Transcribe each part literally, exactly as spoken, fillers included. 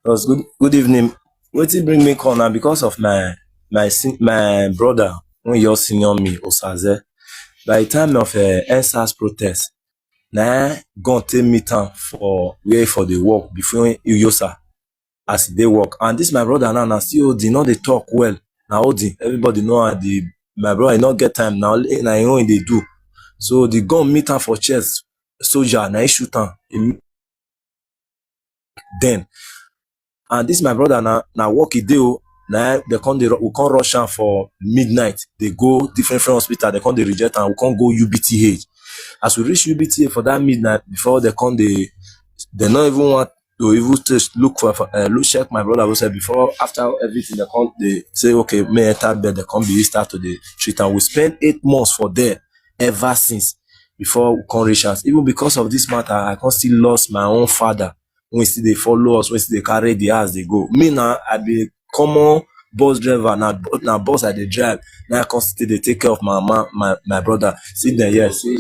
Because good, good evening. Wetin bring me come na because of my my si- my brother wey just senior me, Osaze. By the time of uh, N SARS protest, na gun take meet am for where for the work before Iyosa as e dey work. And this my brother now na still holding, no dey talk well. Na holding, everybody know how the my brother e no get time na only na him own e dey do. So the gun meet am for chest, soldier na him shoot am. He then. And this my brother na na work e dey o. Na dem come dey ru- we come rush am for midnight. Dey go different different hospital. Dem come dey reject am. We come go U B T H. As we reach U B T H for that midnight, before dem come dey, dem no even want to even to look for for, uh, look check my brother. We said before after everything dem come dey say okay, may enter bed. Dem come be start to dey treat am. We spend eight months for there ever since before we come reach house. Even because of this matter, I come still lost my own father. When still dey follow us, when still dey carry the house dey go. Me na I be common bus driver. Na na bus I dey drive. Na I come still dey take care of my mama, my my brother. See them here, see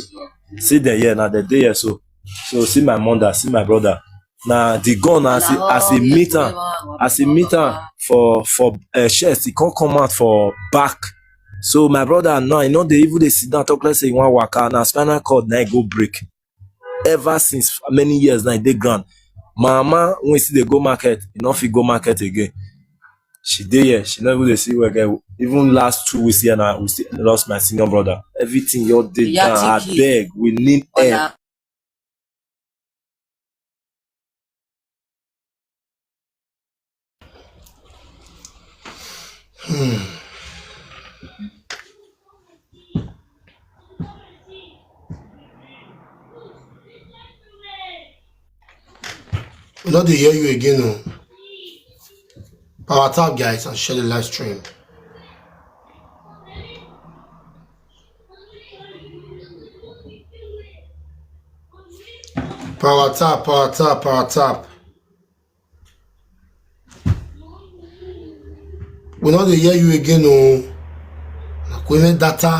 see them here. Na the day here so. So see my mother, see my brother. Na the gun as e as e meet am as e meet am for for uh, chest, e come come out for back. So my brother now, e no dey even dey sit down talk like say e wan waka. Na spinal cord na e go break. Ever since many years now, e dey ground. My mama wey still dey go market, e no fit go market again. She dey here, she no even dey see well again. Even last two weeks here now, we still lost my senior brother. Everything your dey down. Abeg, we need help. We no dey hear you again o. Power tap, guys, and share the live stream. Power tap, power tap, power tap. We no dey hear you again o. Na kweme data.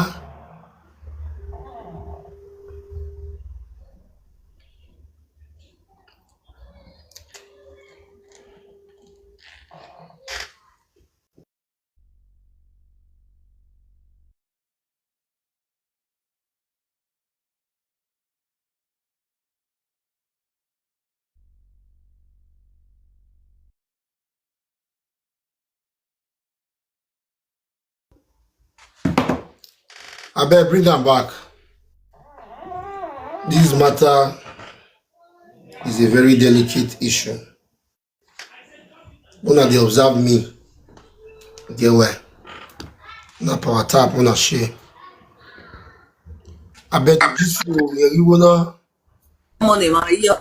Abeg, bring am back. This matter is a very delicate issue. Una dey observe me. Dey well. Na power tap una share. Abeg, this you wanna Money, man. Yeah.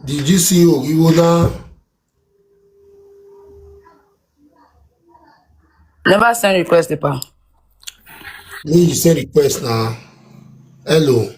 Did you see Oriwona? Never send request, pa. Me, you send request now. Hello.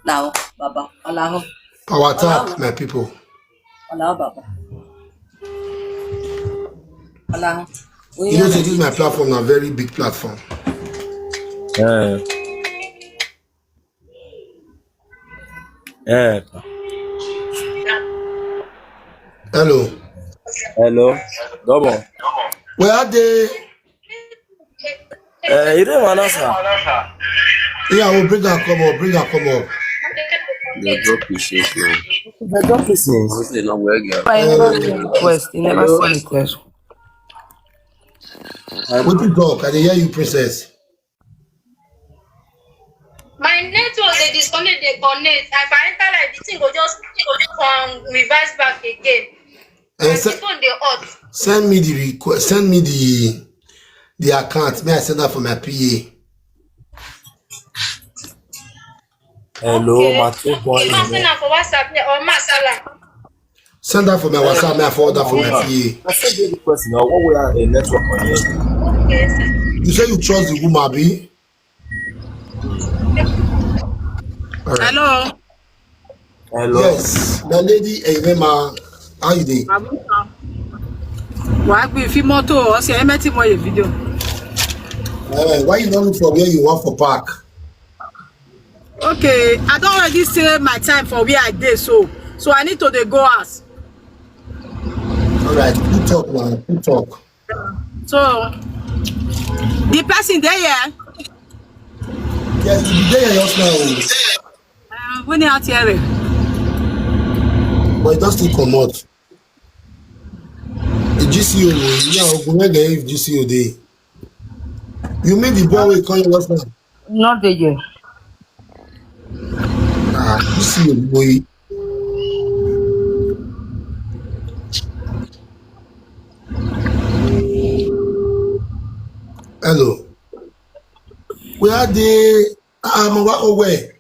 Lao, Baba, Allahu. Power tap, my people. Allahu, Baba. Allahu. You know, say this is my platform, a very big platform. Eh. Eh. Hello. Hello. Double. Where are they? Eh, you don't want answer. Yeah, we'll bring her come up. Bring her come up. They drop you since now. They drop you since. Say no work, girl. I never send request. You never send request. What you talk? I dey hear you, princess. My network dey disconnect, dey connect. If I enter like the thing go just come reverse back again. Eh, My se- phone dey hot. Send me the request. Send me the the account. May I send that for my P A? Hello, okay. My two boys. You know, send am for WhatsApp, yeah, or Masala. Send that for my WhatsApp, may I forward that for my P A. I send you the question now. What we are a network on here? Okay, sir. You say you trust the woman, abi? All right. Hello. Hello. Yes, the lady, Emma, how you dey? Why we fit motor or say, "Emma, take my video." Eh, why you don't look for where you want for park? Okay, I don already say my time for where I dey, so, so I need to dey go house. All right, good talk, man. Good talk. So, the person dey here? Yes, you dey here just now. Uh, when you out here? But it don still comot. The G C O, yeah, Ogunlege, if G C O dey. You mean the boy wey call your husband? Not the year. Ah, G C O boy. Hello. Where are they? Ah, mo wá owó ẹ̀.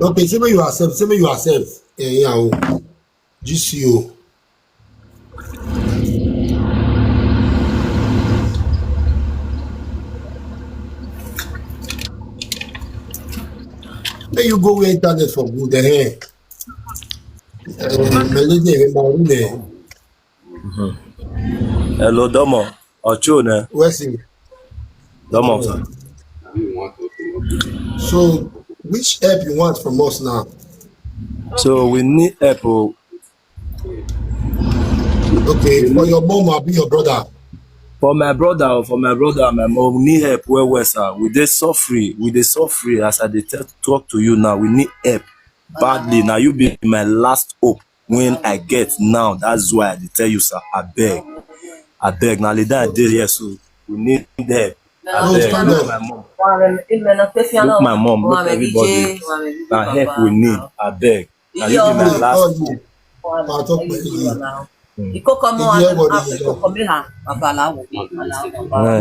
Okay, say make you accept, say make you accept. Eh, yeah, oh. G C O. Make you go where internet for good, eh? Eh, my lady, eh, my lady, eh. Hello, Domo. Ocho ne. Where's he? Domo, sir. So, which help you want from us now? So we need help. Oh. Okay, for your mom, abi your brother? For my brother, oh, for my brother, my mom need help well, well, sir. We dey suffer, we dey suffer as I dey tell, talk to you now. We need help badly. Now you be my last hope when I get now. That's why I dey tell you, sir. I beg, I beg. Now like that I dey here, so we need help. No, abeg, stand up. Look my mom. Look my mom. Look everybody. Na help we need. Abeg. Na you be my last hope. Ìkókó mọ́ àwọn ìkókó mi hà, bàbá aláwọ̀. Eh.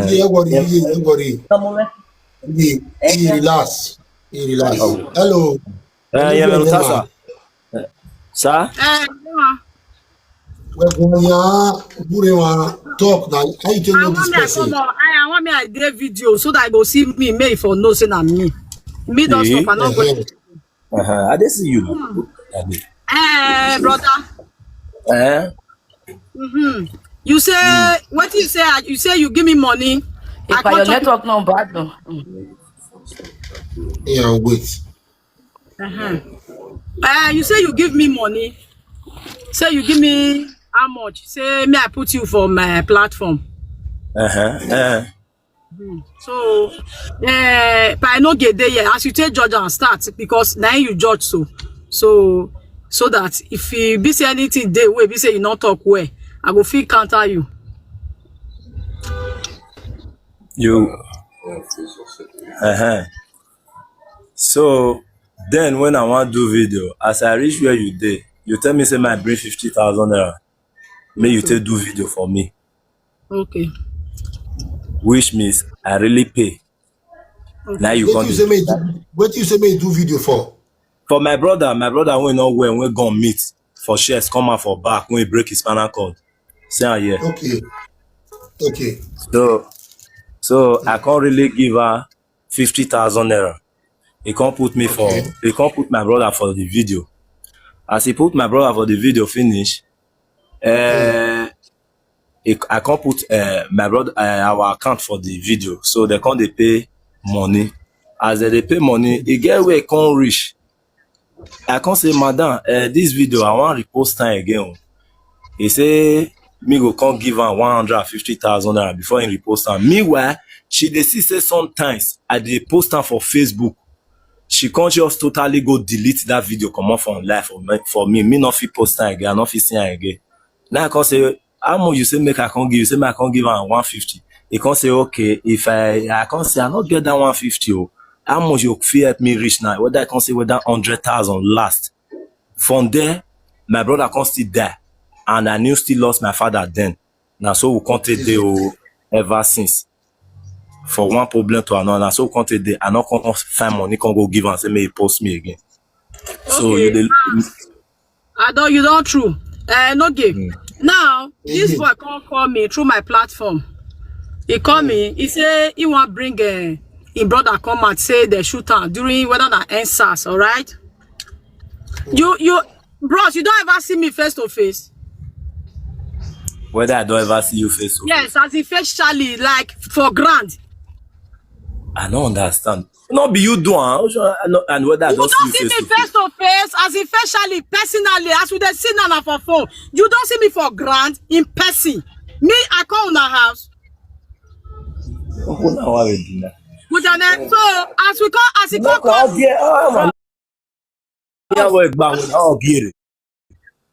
Iye, ẹ worry, iye, ẹ worry. Tọmọ mẹ́. Iye, iye, relax. Iye, relax. Hello. Eh, yeah, Hello, Meltasa. Sir? Eh, yeah. Well, when you are, when you are talk now, how you tell I me this want me I person? Come on. I, I want me I dey video so that I go see me, me for no say na me. Me don Eh? Stop, I no go. Uh-huh. Uh-huh. I dey see you now. Hmm. I dey. Eh, brother. Eh? Mm-hmm. You say, hmm. What you say? You say you give me money. If I your come network no bad, no. Mm. Yeah, wait. Uh-huh. Uh, you say you give me money. Say you give me how much? Say me I put you for my platform. Uh-huh. Uh-huh. Hmm. So, uh, but I no get there yet. As you take judge and start, because now you judge so. So, so that if you be say anything dey wey be say you no talk well, I go fit counter you. You. Uh-huh. So then when I want do video, as I reach where you dey, you tell me say my bring fifty thousand naira. May you take do video for me. Okay. Which means I really pay. Okay. Now you What come you say me do, what you say me do video for? For my brother, my brother wey no well, wey gun meet for chest, come out for back, wey break his spinal cord. Say am here. Okay. Okay. So, so I can't really give her fifty thousand naira. He can't put me for, okay. He can't put my brother for the video. As he put my brother for the video finish, uh, he, I can't put uh, my brother uh, our account for the video. So they can't they pay money. As they, they pay money, he get where he can't reach. I can't say, "Madam, uh, this video I want repost time again." He say me go come give her one hundred and fifty thousand naira before he repost time. Meanwhile, she dey see say sometimes I dey post am for Facebook. She can't just totally go delete that video, come off on live for me. For me, me not fit post time again. I not fit see her again. Now I can't say, "How much you say make I can't give?" You say make I can't give her one fifty. He can't say, "Okay, if I I can't say I not get that one fifty. Oh, how much you fit help me reach now?" Whether I can't say whether hundred thousand last. From there, my brother can't still die, and I knew still lost my father then. Na so we come take dey o ever since. For one problem to another, na so we come take dey. I no come find money, come go give am, say make he post me again. So you dey. I don't, you don't true. Uh, no game. Now, this boy come call me through my platform. He call me. He say he want bring uh, him brother come out, say they shoot am during whether na N SARS, all right? You, you, bros, you don't ever see me face to face. Whether I don't ever see you face to face. Yes, as he face Charlie, like for grand. I don't understand. No be you do am. And whether I You don't don't see see you me face to face. Face to face, as in facially, personally, as we dey see now na for phone. You don't see me for grand in person. Me, I come una house. Open our dinner. Good, and then, so as we come, as he come, Look out there. Ah, man. Yeah, we gba we na ogere.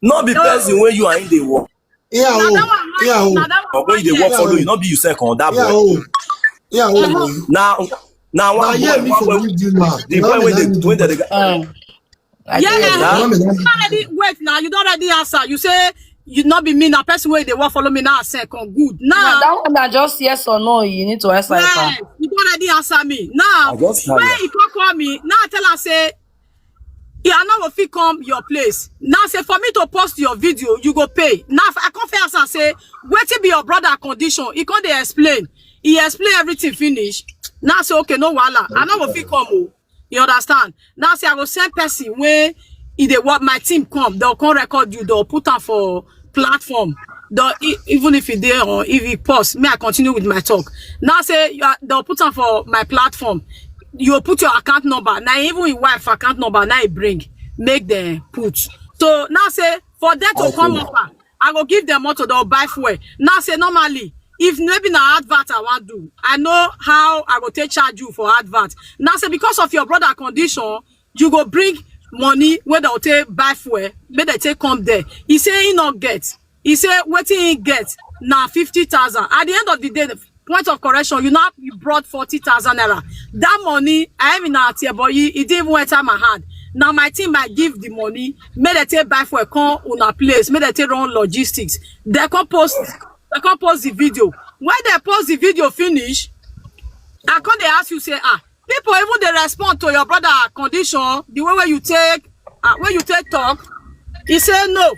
No be person when you are in the work. Yeah, na oh, that one, yeah, oh, na that one, But when you dey work yeah, follow oh. You, no be you second that Yeah, boy. Oh, yeah, oh, boy. Now, now Na one here boy, me one for boy, leave this man. The Na boy me when na they me do when they am. dey- Um, I Yeah, get yeah. that. Na me na me You already wait now. You don't already answer. You say you not be me now. Person where they work follow me now. Second, good. Now, Now, that one na just yes or no. You need to answer it. yes, you don't already answer me. Now, I just when tired. He come call me, now tell her say, yeah, I know if he come your place. Now say for me to post your video, you go pay. Now I come first and say, wait till be your brother condition. He come they explain. He explain everything finish. Now say okay, no wahala. I know if he come. Oh. You understand? Now say I go send person when if they want my team come, they'll come record you, they'll put am for platform. They'll, e- even if it there or if it post, may I continue with my talk. Now say you are, they'll put am for my platform. You put your account number. Now even your wife account number now you bring, make them put. So now say for them to come over, I go give them motor, they'll buy fuel. Now say normally, if maybe na advert I want do, I know how I go take charge you for advert. Now say because of your brother condition, you go bring money where they'll take buy fuel, make they take come there. He say he not get. He say wetin he get na fifty thousand. At the end of the day, the point of correction, you now you brought forty thousand naira. That money, I even at here, but he, he didn't even enter my hand. Now my team might give the money, make they take buy fuel, come una place, make they take run logistics. They come post, they come post the video. When they post the video finish, I come they ask you say, ah, people even they respond to your brother condition, the way where you take, uh, where you take talk. He say no.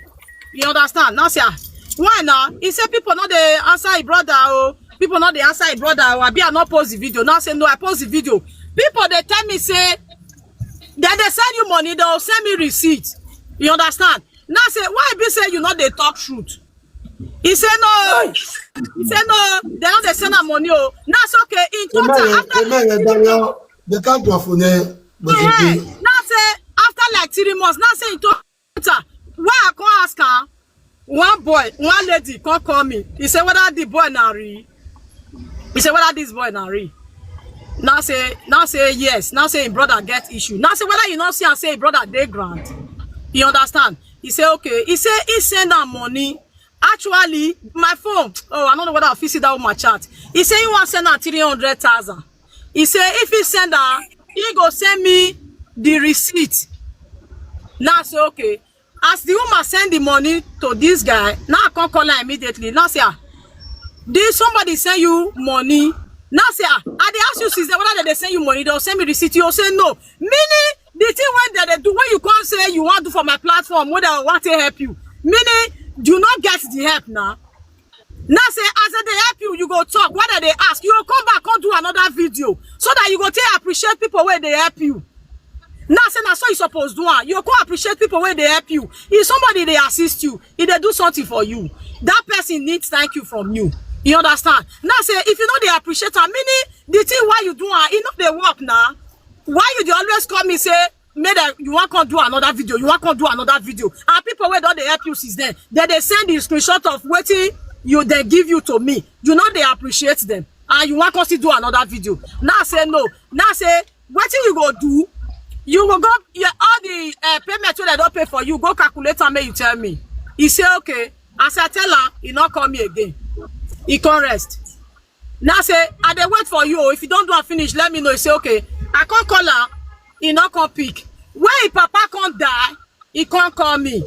You understand? Now say, ah, why now? He say people not they answer his brother. Oh, people not they answer his brother. Oh, I be I not post the video. Now say no, I post the video. People they tell me say, then they send you money, they'll send me receipt. You understand? Now say why be say you not they talk truth. He say no. He say no. They not they send am money. Oh, now it's okay. In total, Amen. after Amen. Daniel, they can't do for them. But yeah, okay. Now say after like three months, now say in total, why I come ask her? One boy, one lady come call me. He say whether the boy na real. He say whether this boy na real. Now say, now say yes. Now say his brother get issue. Now say whether you not see and say his brother dey ground. You understand? He say okay. He say he send am money. Actually, my phone. Oh, I don't know whether I fit see that on my chat. He say he want send am three hundred thousand. He say if he send am, he go send me the receipt. Now I say okay. As the woman send the money to this guy, now I can't call her immediately. Now say ah, did somebody send you money? Now say ah, I dey ask you since then whether they send you money, they'll send me receipt. You say no. Meaning the thing when they do when you come say you want to for my platform, whether I want to help you. Meaning you not get the help now. Now say as they help you, you go talk. Whether they ask, you go come back, come do another video so that you go take appreciate people where they help you. Now say na so you suppose do am. You go appreciate people where they help you. If somebody they assist you, if they do something for you, that person needs thank you from you. You understand? Now say if you know they appreciate am, meaning the thing why you do am, e no dey work now. Why you dey always call me say make that you want come do another video, you want come do another video, and people where don't they help you since then, then they send the screenshot of waiting you they give you to me. You know they appreciate them, and you want come still do another video. Now say no. Now say what you go do? You go go yeah, all the uh, payment wey they don't pay for you. Go calculate and make you tell me. He say okay. As I tell her, he not call me again. He come rest. Now say I dey wait for you. Oh. If you don't do and finish, let me know. He say okay. I can't call her. He not come pick. When his papa can't die, he can't call me.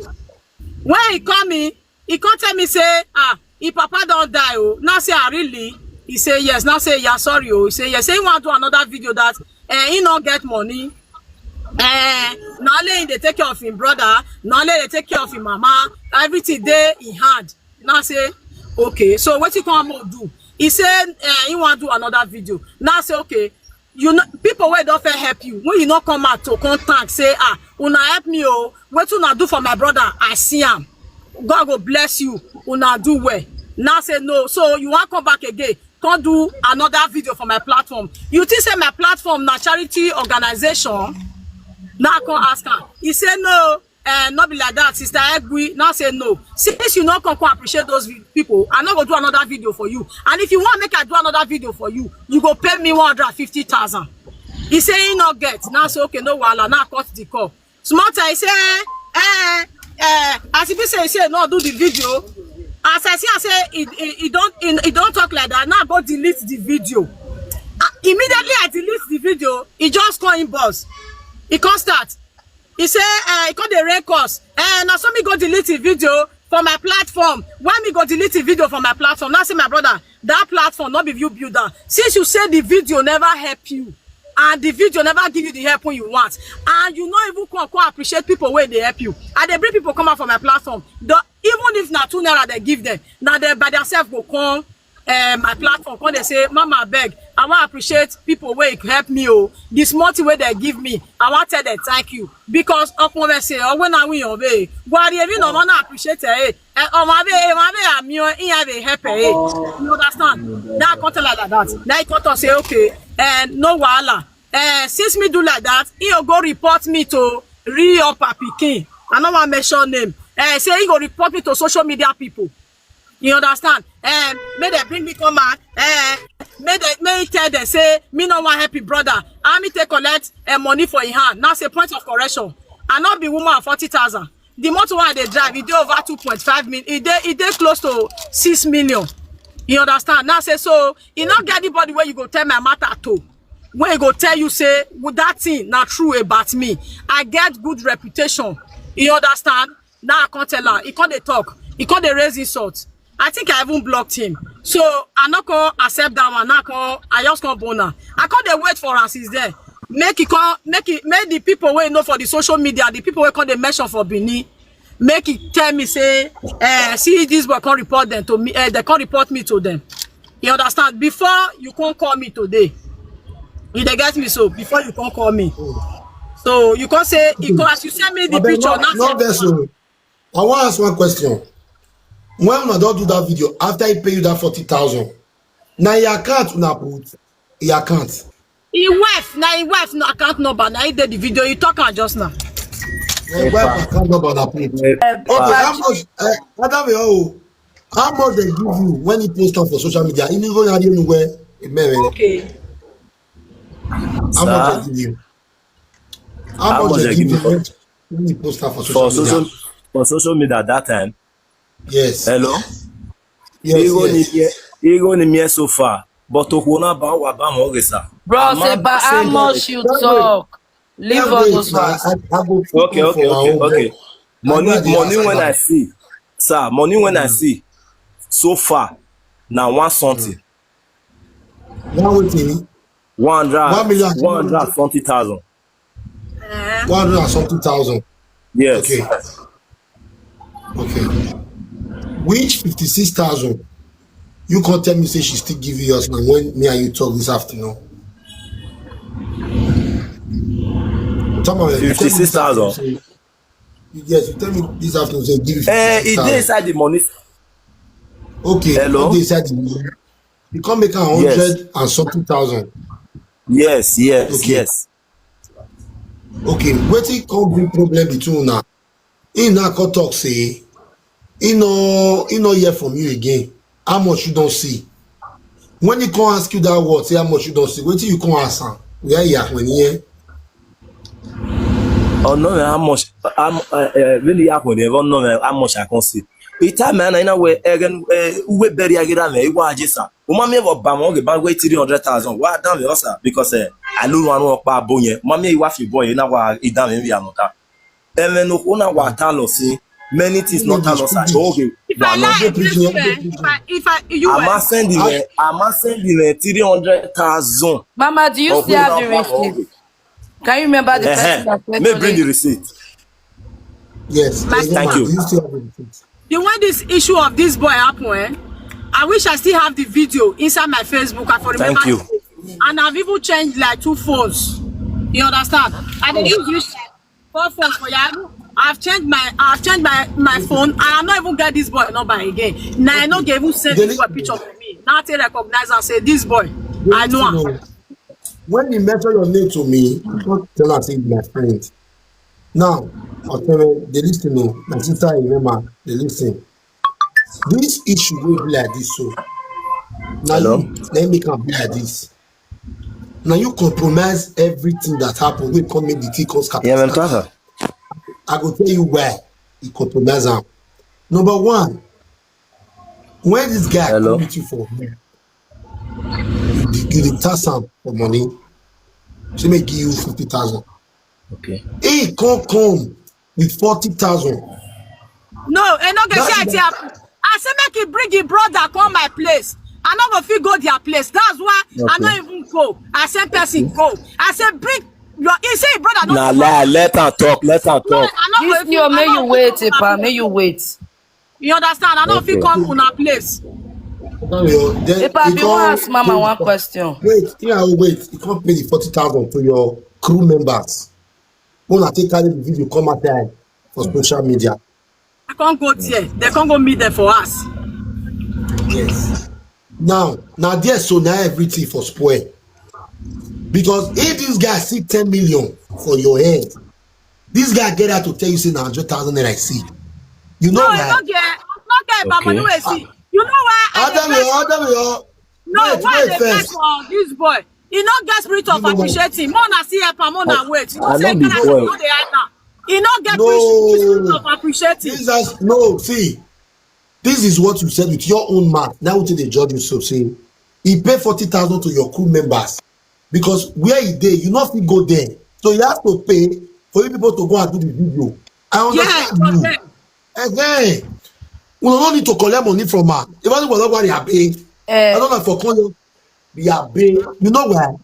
When he call me, he can't tell me say ah Him papa don die o. Now say, "Ah, really?" He say, "Yes." Now say, "Yeah, sorry o." He say, "Yes." Say he wan do another video that, eh, he no get money. Eh, na only him dey take care of him brother, na only dey take care of him mama. Everything dey in hand. Now say, "Okay, so wetin come more do?" He say, eh, he wan do another video. Now say, "Okay, you know, people wey don fit help you, when you no come out to come thank, say, 'Ah, una help me o. Wetin una do for my brother, I see am. God go bless you. Una do well.'" Now say, "No, so you wan come back again, come do another video for my platform? You think say my platform na charity organization?" Now I come ask am. He say, "No, eh, not be like that, Sister Egui." Now say, "No. Since you no come, come appreciate those vi- people, I no go do another video for you. And if you want make I do another video for you, you go pay me one hundred and fifty thousand." He say he no get. Now say, "Okay, no wahala." Now cut the call. Small time, he say, eh, eh, eh, as if he say, he say, "No, do the video." As I see, I say, he, he, he don't, he, he don't talk like that. Now go delete the video. Uh, immediately I delete the video, he just come inbox. He come start. He say, eh, he come dey rank us. Eh, now so me go delete the video for my platform. Why me go delete the video for my platform? Now say, "My brother, that platform not be you build am. Since you say the video never help you, and the video never give you the help when you want, and you no even come, come appreciate people wey dey help you. I dey bring people come out for my platform. The, even if na two naira they give them, now they by themselves go come, eh, my platform, come dey say, 'Mama, abeg, I wan appreciate people wey help me o. The small thing wey they give me, I wan tell them thank you.'" Because ọkùnrin say, "Oh, when I win your way, Gwari, if you no wanna appreciate it, eh, eh, oh, my way, my way, I'm your, in have a help, eh." You understand? That come tell her like that. Now he come talk say, "Okay, and no wahala. Eh, since me do like that, he go report me to Rio Papikin. I no wan mention name. Eh, say he go report me to social media people." You understand? Eh, make they bring me come out. Eh, make they, make he tell them say me no wan help him brother. I me take collect, eh, money for him hand. Now say point of correction. I not be woman forty thousand. The motor one they drive, it dey over two point five million. It dey, it dey close to six million. You understand? Now say so, he not get anybody where you go tell my matter to. Where he go tell you say, "Well, that thing not true about me. I get good reputation." You understand? Now I can't tell her. He can't dey talk. He can't dey raise insult. I think I even blocked him. So I not gonna accept that one. Not gonna, I just can't bona. I can't dey wait for us is there. Make it come, make it, make the people wey know for the social media, the people wey come dey mention for Benin, make it tell me say, eh, "See, this boy can't report them to me. Eh, they can't report me to them." You understand? Before you can't call me today, you dey get me? So before you can't call me, so you can't say, you can't, as you send me the picture, not no say vex o. I wan ask one question. When una don do that video, after he pay you that forty thousand, na your account una put, your account. Him wife, na him wife, no account number, na he dey the video, you talk am just now. Na your wife account number una put. Okay, how much, eh, Adam, oh, how much they give you when he post am for social media? You go anywhere, amen. Okay. How much they give you? How much they give you when, when he post am for social media? For social media that time? Yes. Hello? Yes, yes. Ego ni mie so far. But okwu na ba wa ba mo gesa. Bro, say, but how much you talk? Leave all those ones. Okay, okay, okay, okay. Money, money when I see, sir, money when I see so far, now one something. One wetin? One hundred, one million, one hundred something thousand. One hundred and something thousand. Yes. Okay. Okay. Which fifty-six thousand? You can't tell me say she still give you yours now when me and you talk this afternoon. Fifty-six thousand. Yes, you tell me this afternoon say give you. Eh, it dey inside the money. Okay. Hello? It dey inside the money. You can't make a hundred and something thousand. Yes, yes, yes. Okay, wetin come bring problem between una? He now come talk say he no, he no hear from you again. How much you don't see? When he come ask you that word, say how much you don't see. Wetin you come ask am? Where you are when here? Oh no, how much? How mu-, uh, uh, really happen? They don't know how much I can see. It time man, I know where again. Uh, we bury again. Me, it was just. Umami ever bam oge bang wey three hundred thousand. Wa dam me osa because, eh, I no wan work pa boy. Mami, you have your boy, you know wa, he dam me we are not. Eme no kona wa ta lo si. Many things not tell us. Okay. If I lie, if I, if I, you I must send you. I must send you three hundred thousand. Mama, do you still have the receipt? Can you remember the person that sent? May bring the receipt. Yes. Thank you. Do you still have the receipt? The way this issue of this boy happen, eh? I wish I still have the video inside my Facebook. I for remember. Thank you. And I've even changed like two phones. You understand? I dey use this four phones for Yahoo. I've changed my I've changed my my phone and I no even get this boy number again. Now I no get even send this boy picture to me. Now I recognize and say this boy. I know him. When he mention your name to me, I come tell am say my friend. Now, okay, they listen o. My sister, remember, they listen. This issue will be like this, so now you let me come be like this. Now you compromise everything that happened. We come make the thing come scatter. Yeah, man, scatter. I go tell you why you compromise am. Number one, when this guy come meet you for here, you dey task am for money. Say make give you fifty thousand. Okay. He come come with forty thousand. No, e no get say I tell. I say make he bring him brother come my place. I no go fit go their place. That's why I no even go. I say person go. I say bring your. He say him brother no. Na lie. Let am talk. Let am talk. This new, may you wait, Epa. May you wait. You understand? I no fit come una place. Epa, I bin wan ask Mama one question. Wait, yeah, wait. You can't pay the forty thousand to your crew members. When I take carry the video come outside for social media. I can't go there. They can't go meet them for us. Yes. Now, now there so now everything for spoil. Because if this guy see ten million for your head, this guy get out to tell you say na hundred thousand naira I see. You know no, why? Not get, not get, okay. Baba, no, see. You know why? Adam, Adam, no, wait, why wait, they first. For this boy? He not get spirit of appreciating. More na see help, more na wait. You know say no dey hide now. He not get no. Spirit of appreciating. Jesus, no, see. This is what you said with your own mouth. Now we take the judge you so say he pay forty thousand to your crew members because where he dey, you not fit go there. So you have to pay for you people to go and do the video. I understand you. Again, we don't need to collect money from her. If I don't worry, I pay. I don't know for call you. Be a pay. You know why?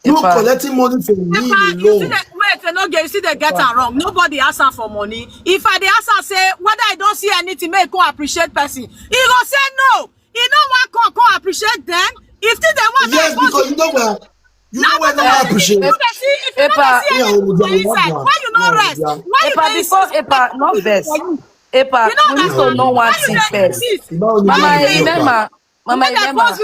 You collecting money from me alone. Wait, no, you see they get am wrong. Nobody ask am for money. If I dey ask am say whether I don't see anything, make go appreciate person. He go say no. He no wan come come appreciate them. If still they want yes, because you know why. You know why no appreciate. Epa, why you no rest? Why you Epa before Epa no vex. Epa, you know we need to know one thing first. Mama, remember. Mama Emma,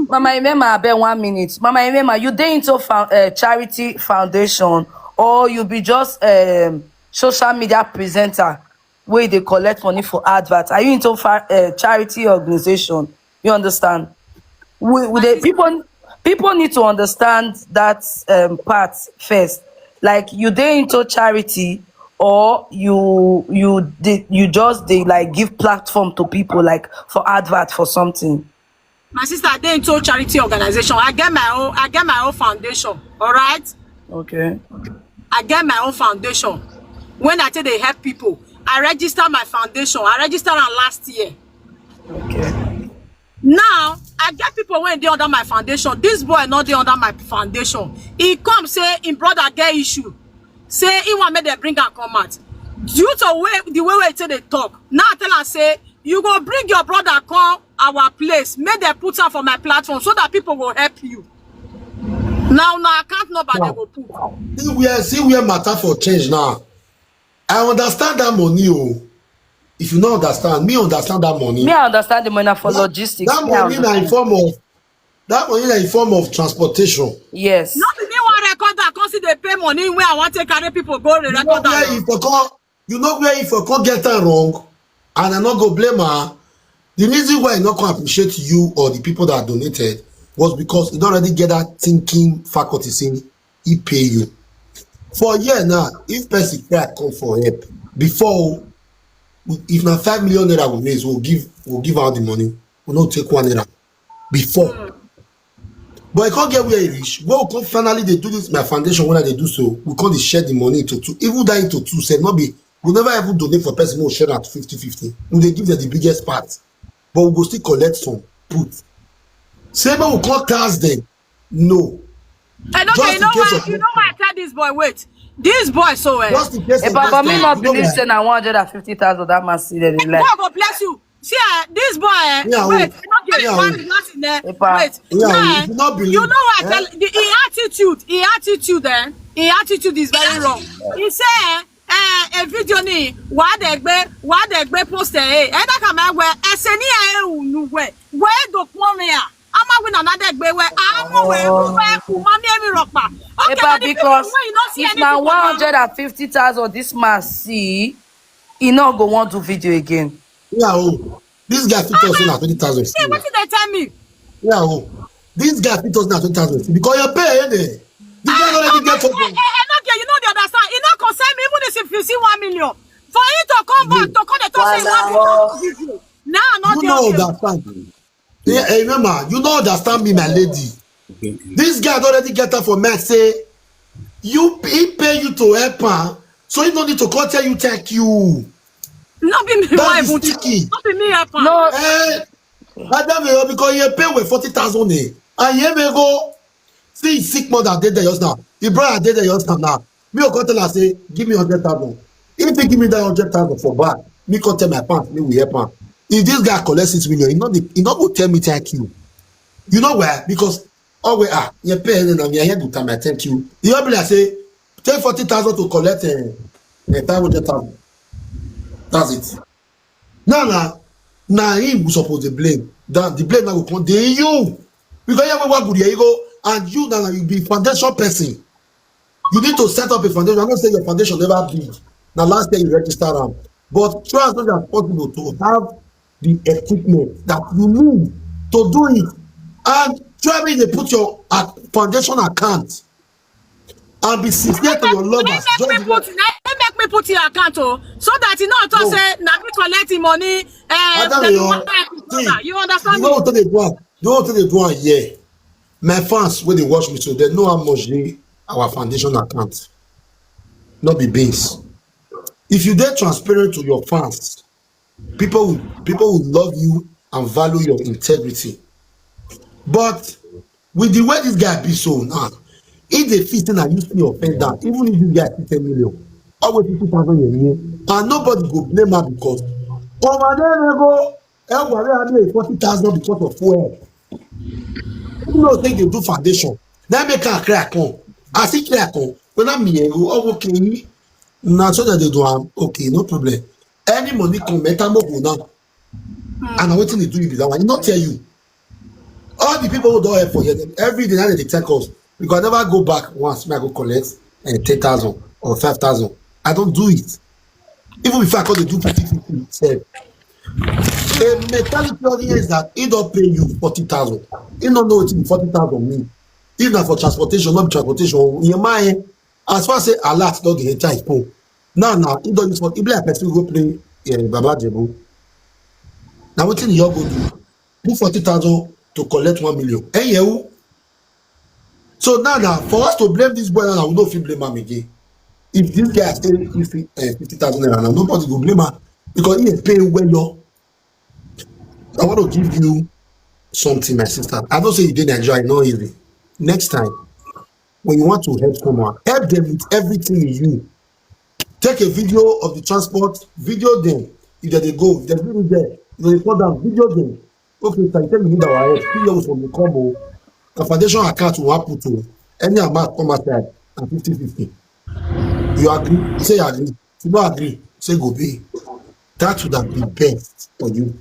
Mama Emma, abeg one minute. Mama Emma, you dey into uh, charity foundation or you be just um, social media presenter wey dey collect money for advert? Are you into uh, charity organization? You understand? We, we dey, people people need to understand that um, part first. Like you dey into charity or you you dey, you just dey like give platform to people like for advert for something. My sister, I dey into charity organization. I get my own. I get my own foundation. All right. Okay. I get my own foundation. When I take dey help people, I register my foundation. I register am last year. Okay. Now I get people wey dey under my foundation. This boy no dey under my foundation. He come say him brother get issue. Say he wan make dem bring am come out. Due to way the way wey he take dey talk, now I tell am say you go bring your brother come our place, make dem put am for my platform so that people go help you. Now na account number dem go put. See where see where matter for change now. I understand that money o. If you no understand, me understand that money. Me I understand the money for logistics. That money na in form of that money na in form of transportation. Yes. No be me wan record that, come see dey pay money wey I wan take carry people go dey record am. You know where if I come get am wrong, and I no go blame her. The reason why I no come appreciate you or the people that donated was because you don already get that thinking faculty say he pay you. For a year now, if person cry come for help, before if na five million naira we raise, we'll give we'll give out the money. We no take one naira before. But I can't get where he reach. Well, we come finally they do this my foundation when I they do so. We can't share the money into two. Even that into two said not be We never even donate for person who share at fifty fifty. We dey give them the biggest part, but we go still collect some put. Say make we come tax them. No. I know, Just you in know case why? of You know why I tell this boy? Wait, this boy so well. Just in case Hey, of Papa, next me time, not you know believe why? Say na one hundred and fifty thousand that man see that they like. God go bless you. See, uh, this boy, eh, Yeah, wait, wait. you not get Yeah, one wait. last in there. Epa. Wait, Yeah, nah, if you not believe, you know what? eh? Tell, the, the attitude, the attitude, eh, the attitude is very wrong. He say, eh, a video ni wa de gbe wa de gbe post eh. Eh, that come out where I say ni I unu we we do pon me ah. I'm a win another gbe we I'm a we we umami emi ropa. Okay, Epa, but the because people when you not see if anything na for one am, hundred and fifty thousand this man see, he not go want to video again. Yeah, oh, this guy fit talk say na twenty thousand. see what did they tell me? Yeah, oh, this guy fit talk say na twenty thousand because your pay eh, dey. This guy already get Eh, something. eh, eh, no, you know the understand. It not concern me even if you see one million. For you to come back to come and talk say one million. Nah, not You the know okay. Understand? Yeah, eh, remember, you know Understand me, my lady. This guy don already get am for me say you he pay you to help am, so he no need to come tell you thank you. No be me That wife. is sticky. No be me help am. No, Eh, Adam, eh, because he pay with forty thousand eh, and he may go see his sick mother dey there just now. His brother dey there just now. Me go come tell her say give me hundred thousand. If he give me that hundred thousand for back, me come tell my pants me we help am. If this guy collect six million, he no dey, he no go tell me thank you. You know why? Because oh wait ah, you pay and I'm here to tell my thank you. You be like say take forty thousand to collect uh, uh, five hundred thousand. That's it. Now now now him we suppose dey blame. That the blame now go come dey you because you have a good year you go and you now you be foundation person. You need to set up a foundation. I know say your foundation never big. Now last year you register am, but try as much as possible to have the equipment that you need to do it. And try make you dey put your uh, foundation account and be sincere to your They lovers. make me Just put, they make me put your account oh, so that you know to No. Say na me collect the money. Eh, Adam, then you you know, want see, you understand the way me? we take dey do am, the way we take dey do am here. My fans wey dey watch me so, they know how much dey our foundation account. No be beans. If you dey transparent to your fans, people will people will love you and value your integrity. But with the way this guy be so now, if they feel say na you still offend am, even if this guy see ten million, always fifty thousand year year, and nobody go blame am because ọmọ adé rẹ go ẹ wà rẹ adé forty thousand because of fuel. You know say they do foundation. That make am clear come. As he clear come, when I'm here, go oh okay. Na so that they do am okay, no problem. Any money come, enter mo go now. And na wetin dey do you be that one. He not tell you. All the people who don't help for here, every day now they take calls. Because I never go back once, me I go collect and ten thousand or five thousand. I don't do it. Even before I call the do fifty fifty itself. A mentality of here is that he don't pay you forty thousand. He don't know what forty thousand mean. If na for transportation, not transportation. Your mind, as far as say alert don dey enter his phone. Now now he don use for e be like person go play uh, Baba Jebu. Now wetin you all go do? Put forty thousand to collect one million. Hey, yeah, who? So now now for us to blame this boy now, we don't feel blame him again. If this guy stay if uh, fifty thousand naira now, nobody go blame him because he dey pay well. Yo. I want to give you something, my sister. I don't say you did enjoy, no easy. Next time, when you want to help someone, help them with everything in you. Take a video of the transport, video them. If they go, if they go there, you know, they call down, video them. Okay, so you tell me that I help. See you from the combo. The foundation account will happen to any amount come outside and fifty fifty. You agree? Say you agree. If you don't agree, say go be. That would have been best for you.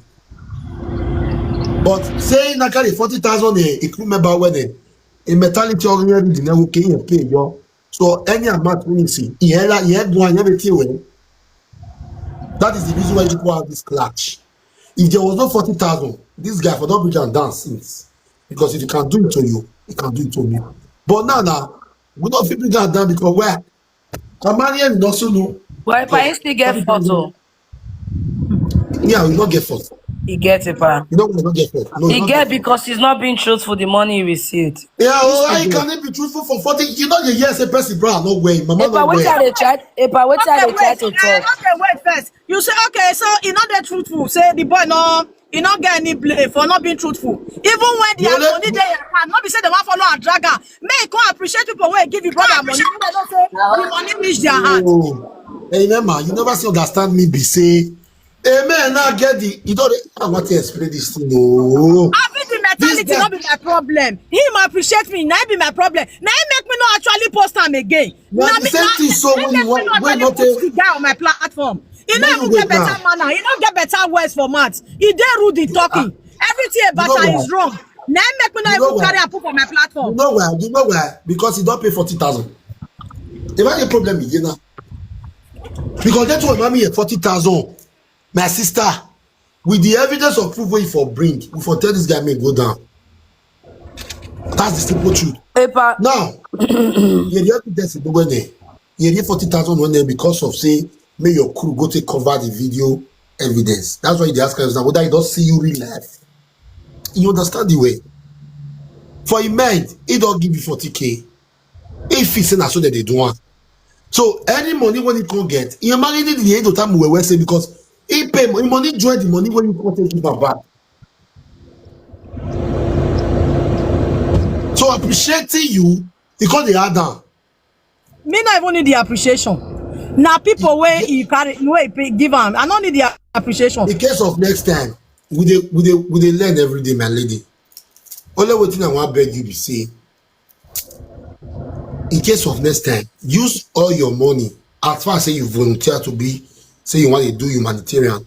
But say na carry forty thousand a crew member when a, a mentality of every dinner will can pay you. So any amount when you see, he had he had one everything well. That is the reason why you go have this clash. If there was no forty thousand, this guy for don't bring am down since. Because if he can do it to you, he can do it to me. But now now, we don't feel bring am down because where I'm marrying no so no. But if I still get photo, Yeah, we not get force. E get, Epa. You know why I don't get first? No, E get, because he's not being truthful the money he received. Yeah, oh, I can be truthful for forty. You know, the years a person, bro, no way. Mama, Epa, wetin I dey try? Epa, wetin I dey try to talk? Okay, wait first. You say, okay, so e no dey truthful. Say the boy no, e no get any blame for not being truthful. Even when the money dey your hand, no be say dem wan follow and drag am. Make e come appreciate people wey give the brother money. Make dem know say the money reach their hand. Oh, hey, remember, you never see understand me be say, amen. Now get the, you don't, I want to explain this thing. Oh, having the mentality no be my problem. Him appreciate me, na be my problem. Na him make me no actually post am again. Na the same thing. So when you want, when not the guy on my platform, he no even get better manner. He no get better words for mouth. He dey rude in talking. Everything about her is wrong. Na him make me no even carry am put for my platform. You know why? You know why? Because he don't pay forty thousand. If I get problem again now, because that's what mommy at forty thousand, my sister, with the evidence of proof wey you for bring, we for tell this guy make go down. That's the simple truth. Epa, Now, you the evidence is when there. You the forty thousand when there because of say, may your crew go take cover the video evidence. That's why they ask us now whether he don't see you real life. You understand the way? For him mind, he don't give you forty K. If he say na so that they do one. So any money when he can get, he marry the end of time we were say because he pay money, money join the money when you can take it back. So appreciating you, he call the add down. Me not even need the appreciation. Now people where he carry, where he pay, give am. I don't need the appreciation. In case of next time, we dey we dey we dey learn every day, my lady. Only wetin I wan beg you be say, in case of next time, use all your money. As far as say you volunteer to be, say you want to do humanitarian,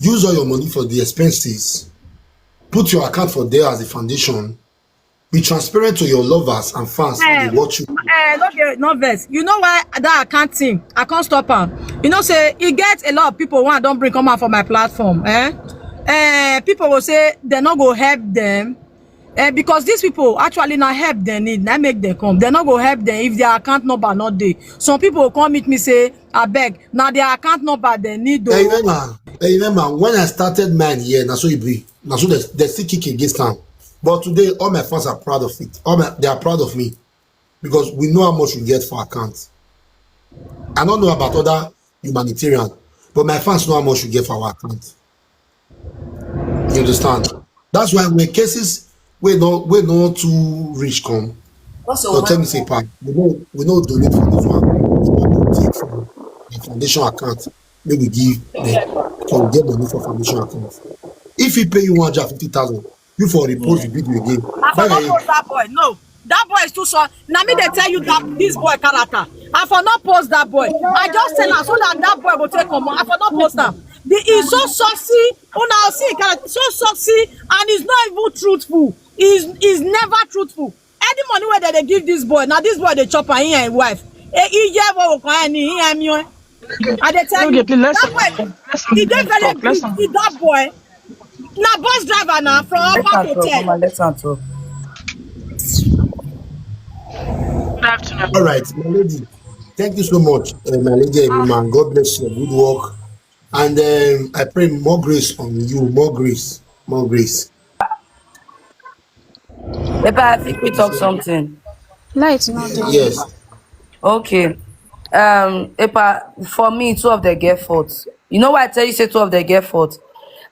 use all your money for the expenses. Put your account for there as a foundation. Be transparent to your lovers and fans as they watch you. Eh, no, dey- no vex. You know why that account thing? I can't stop am. You know, say e get a lot of people wey I don bring come out for my platform. Eh, eh, people will say they no go help them. Eh, because these people actually na help they need, na make them come. They no go help them if their account number not dey. Some people will come meet me say, I beg, now their account number they need. Hey, Though. Remember, hey, remember when I started mine here, na so it be. Na so they, they still kick against am. But today, all my fans are proud of it. All my, they are proud of me because we know how much we get for account. I don't know about other humanitarian, but my fans know how much we get for our account. You understand? That's why when cases we don't we not too rich come, they'll tell me say, "Pa, we no we no donate for this one. We no take from the foundation account. Maybe we give them, can get money for foundation account." If he pay you one hundred fifty thousand, you for report the video again. I for not post that boy. No, that boy is too short. Now me they tell you that this boy character. I for not post that boy. I just tell her so that that boy will take come. I for not post am. The is so saucy. Una see character so saucy and is not even truthful. Is is never truthful. Any money where they give this boy, now this boy they chop am, he and him wife. Eh, he get what we call any, he and me. I dey tell Okay, you, please, let's that boy, he dey very talk. Let's good. He that boy, na bus driver na from let Upper am talk, Hotel. Mama, let am talk. Good afternoon. All right, my lady. Thank you so much, uh, my lady, every man. God bless you. Good work, and um, I pray more grace on you. More grace, more grace. Epa, I think we talk something. Light not there. Yes. Okay. Um, Epa, for me, two of them get fault. You know why I tell you say two of them get fault?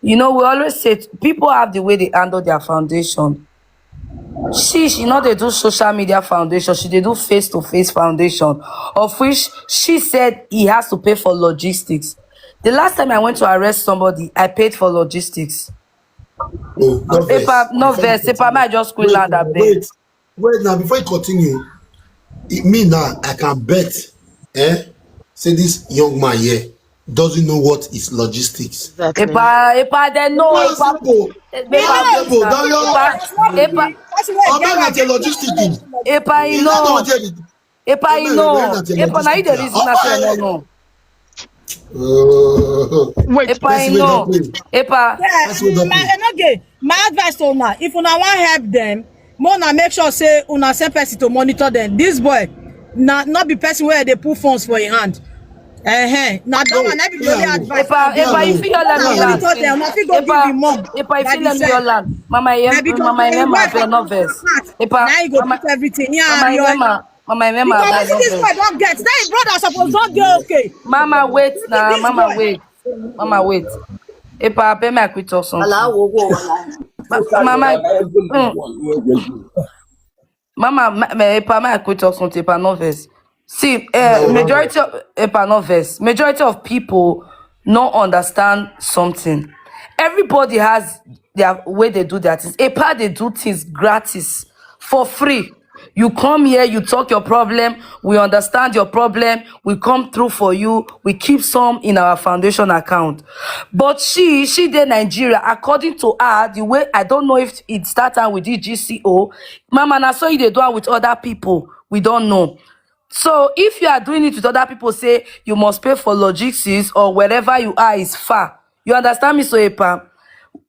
You know, we always say t- people have the way they handle their foundation. She she not they do social media foundation. She they do face to face foundation, of which she said he has to pay for logistics. The last time I went to arrest somebody, I paid for logistics. Oh, not Epa, no vex. Epa, may I just quick land that bed. Wait, wait now. Before you continue, it, me now I can bet, eh? Say this young man here doesn't know what is logistics. Epa, Epa, they know. No, Epa, simple. Epa, No, simple. Don't you? Epa, Epa, Oba na the logistic thing. Epa, you You don't know know. what it is. Epa, you know. Oba na the Epa, now you the logistic reason thing. I say Oba, no, no. Oh. Wait, Epa, Person you wey know. don pay. Epa, Person wey don My pay. okay, my advice to una, if una wan help them, make una make sure say una send person to monitor them. This boy, na not be person where they put phones for his hand. Eh, na that one, I be the only advice. Epa, Epa, if you let me Una land. Tell them, una fit go give Epa, him mom. Epa, if you let me land. Mama, Na Em, because Mama, the Emma, wife I and no the vex. husband, Epa, na he go Mama, pick everything. Yeah, Mama, you are- Emma, Mama, Emma, Because I wetin no this vex. Boy don get, then his brother suppose don dey okay. Mama, wait now. This Mama, boy. Wait. Mama, wait. Epa, abeg, make I quick talk something. Allow wo wo wala. Mama, mm, Mama, ma- ma- Epa, make I quick talk something. Epa, no vex. See, uh, majority of Epa, no vex. Majority of people no understand something. Everybody has their way they do their things. Epa, they do things gratis, for free. You come here, you talk your problem, we understand your problem, we come through for you, we keep some in our foundation account. But she, she dey Nigeria, according to her, the way, I don't know if it start out with this G C O, Mama, na so you dey do am with other people, we don't know. So if you are doing it with other people, say you must pay for logistics or wherever you are is far. You understand me, so Epa?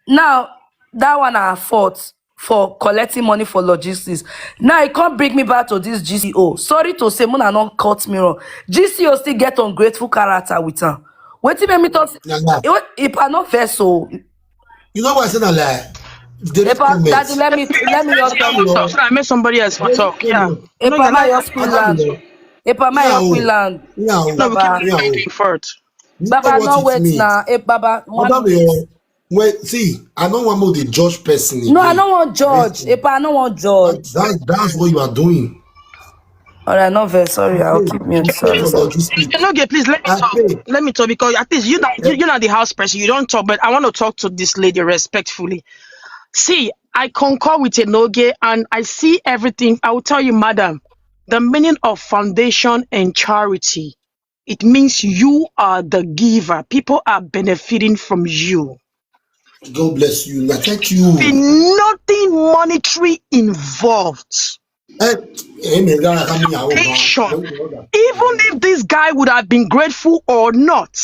Now, that one na her fault for collecting money for logistics. Now, it can't bring me back to this G C O. Sorry to say, Mona not cut me wrong. G C O still get ungrateful character with her. Wetin make me talk? Yeah, yeah. It, it, I no vex o. You know what I said? I lie. They don't Epa, comment. Daddy, let me let me just Someone talk. So I made somebody else for talk. Yeah. Epa, my your school land. Epa, my your Yeah, school land. Yeah, No, we yeah, keep yeah. moving forward. You know Baba, what no it wait means. Now. Epa, Baba, one Madam, minute. eh, well, see, I don't want more the judge person. No, I Again. don't want judge. Listen, Epa, I don't want judge. that, that, that's what you are doing. All right, no vex. Sorry, I'll keep mute. Sorry, For sorry. logistics. Enoge, please let me I talk. pay. Let me talk because at least you know you, you know the house person. You don't talk, but I want to talk to this lady respectfully. See, I concur with Enoge, and I see everything. I will tell you, madam, the meaning of foundation and charity. It means you are the giver. People are benefiting from you. God bless you. Now, thank you. Be nothing monetary involved. Eh, eh, me, that, I can't be a Patient. woman. Even if this guy would have been grateful or not,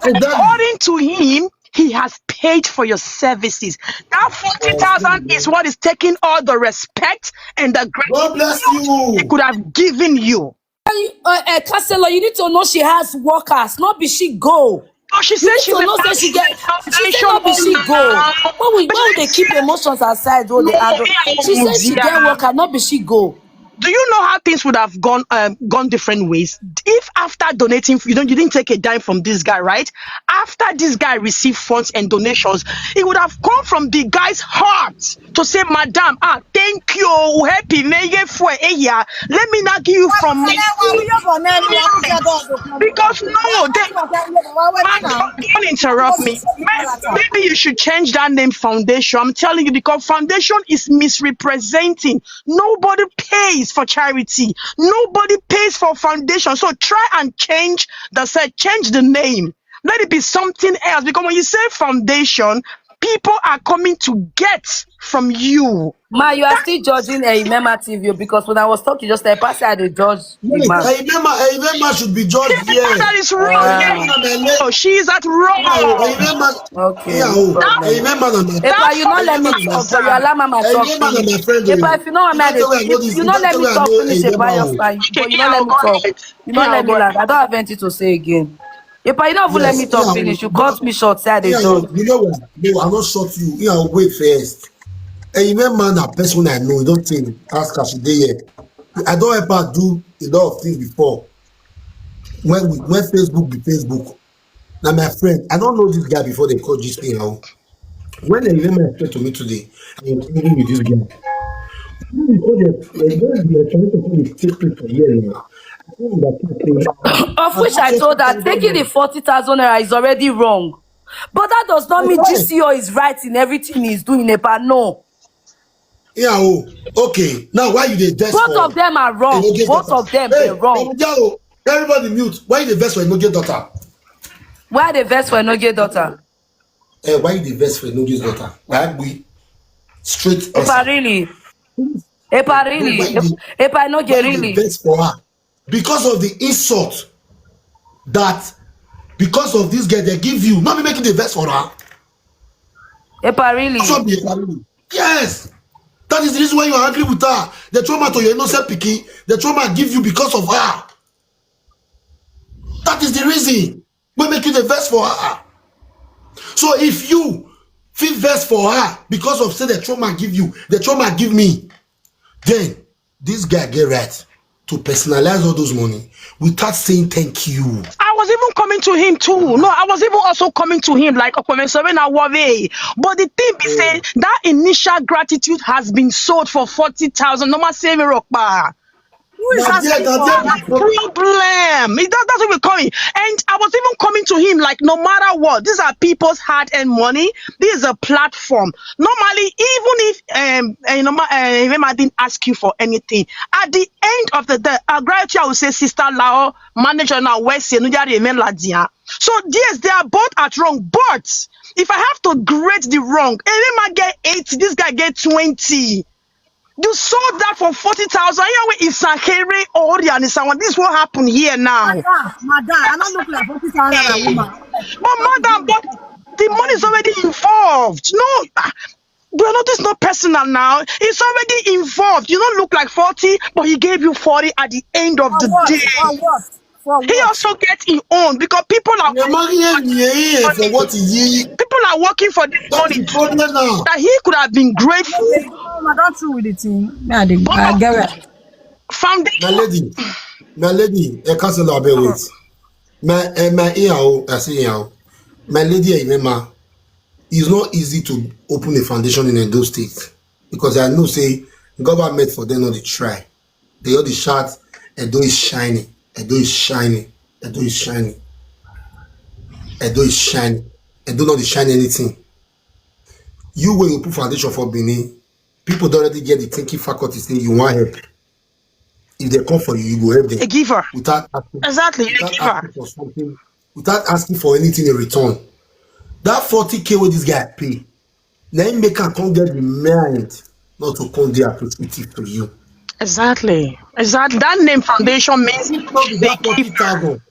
Exactly. according to him, he has paid for your services. That forty thousand is what is taking all the respect and the God bless gratitude he you. could have given you. Uh, uh, Counselor, you need to know she has workers, not be she go. So she You said need she's to a know say she get. She say foundation not be she go. owner. When we when they keep emotions aside, oh, they handle. She said she get worker, not be she go. Do you know how things would have gone um, gone different ways if after donating, you don't you didn't take a dime from this guy, right? After this guy received funds and donations, it would have come from the guy's heart to say, "Madam, ah, thank you, happy, may you for a year. Let me not give you from me." Because no, they, don't, don't interrupt me. May- Maybe you should change that name foundation. I'm telling you, because foundation is misrepresenting. Nobody pays for charity. Nobody pays for foundation. So try and change the said, change the name. Let it be something else. Because when you say foundation, people are coming to get from you. Ma, you are still judging a Emma T V because when I was talking just like Pastor, I dey judge the Wait, man. Emma, Emma should be judged here. That is wrong. Emma, my Oh, she is at wrong. Emma, Okay, yeah, no oh, problem. Emma, na my Epa, you not let me talk, but you allow Mama talk. Emma, na my friend. Epa, if you know what I mean, you not let me talk finish. Epa, but you not let me talk. You not let me laugh. I don't have anything to say again. Epa, you not even let me talk finish. You cut me short. Say I dey Yeah, talk. You know what? No, I not short you. Yeah, wait first. And you remember that person I know. You don't think ask her today yet. I don't ever do a lot of things before. When we when Facebook be Facebook, now my friend, I don't know this guy before they call this thing now. When they remember explain to me today, I was angry with this guy. When we go there, when the explanation take place for here now, I don't understand. Of which I told her taking the forty thousand naira is already wrong. But that does not mean G C O is right in everything he's doing. Epa, no. Yeah, oh, okay. Now, why you dey vex Both for of them are wrong. Enoge Both daughter? Of them Hey, they're wrong. Enoge, oh, everybody mute. Why you dey vex for Enoge daughter? Why they vex for Enoge daughter? Eh, why you dey vex for Enoge's daughter? Why we straight Epa, really? Epa, really? Why you- Epa, Enoge, Why you dey really? Vex for her because of the insult that because of this girl they give you. Not be making the vex for her. Epa, really? That's what be Epa really. Yes. That is the reason why you are angry with her. The trauma to your innocent pikin, the trauma give you because of her. That is the reason wey make you dey vex for her. So if you fit vex for her because of say the trauma give you, the trauma give me, then this guy get right to personalize all those money without saying thank you. I was even coming to him too. No, I was even also coming to him like Okwemesome na Wove. But the thing be say that initial gratitude has been sold for forty thousand. No more saving rock bar. Who is Na there, asking na for there her? be the problem. Problem. It does, that's what we're coming. And I was even coming to him like, no matter what, these are people's hard-earned money. This is a platform. Normally, even if um, uh, you know, uh, Rema didn't ask you for anything, at the end of the day, uh, gratitude, I would say, Sister Lao, manager now, West Yenuja Remain Ladia. So yes, they are both at wrong. But if I have to grade the wrong, Rema get eight, this guy get twenty. You sold that for forty thousand. You know, it's a Here Ori and it's someone. This is what happened here now. Madam, madam, I don't look like forty thousand naira woman. But madam, but the money is already involved. No, ah, well, no, this is not personal now. It's already involved. You don't look like forty, but he gave you forty at the end of For the what? day. For what? For He what? Also get his own because people are You're marrying here for what he people are working for this that's money the problem now. That he could have been grateful. Madam, through with the thing. Me, I dey, I get it. Foundation. My lady, my lady, I can't say that wait. My uh, my ear, oh, I say ear. My lady, I remember, it's not easy to open a foundation in Edo State because I know say government for them not the try. They all the shout, Edo is shining, Edo is shining, Edo is shining, Edo is shining, Edo not the shine anything. You where you put foundation for Benin, people don't already get the thinking faculty say you want help. If they come for you, you go help them A giver. Without asking, Exactly, you're a without giver. Asking for something, without asking for anything in return. That forty K wey this guy pay, na him make am come get the mind not to come dey appreciative to you. Exactly. Exactly. That name foundation means If not be that forty thousand,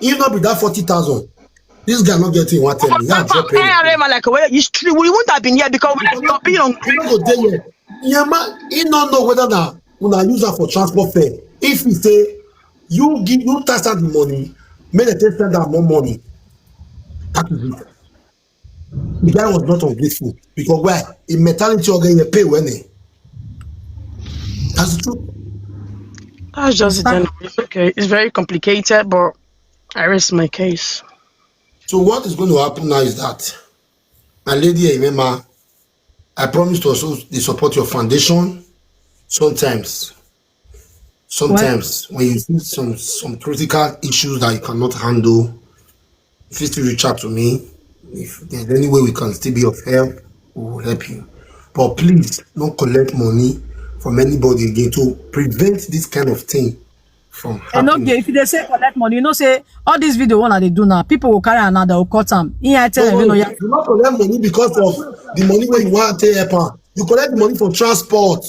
if not be that forty thousand, this guy not getting one ten. Yeah, drop it. Like, well, you still, we wouldn't have been here because we would have been on You no go dey here. Yeah, man, he no know whether na una use am for transport fare. If he say you give you tax am the money, make dem take send am more money. That is it. The guy was not ungrateful because why? In mentality, okay, you pay when eh. That's the truth. That's just it. Anyway. It's okay. It's very complicated, but I rest my case. So what is going to happen now is that, my lady, remember, I promise to also dey support your foundation. Sometimes, sometimes when you see some some critical issues that you cannot handle, you fit still reach out to me. If there's any way we can still be of help, we will help you. But please, don't collect money from anybody again to prevent this kind of thing from And happening. Okay, if you dey say collect money, you know say all this video one I dey do now, people will carry another, will cut am. He I tell No, them, you know, no, yeah. you not collect money because of the money wey you want to help am. You collect the money for transport.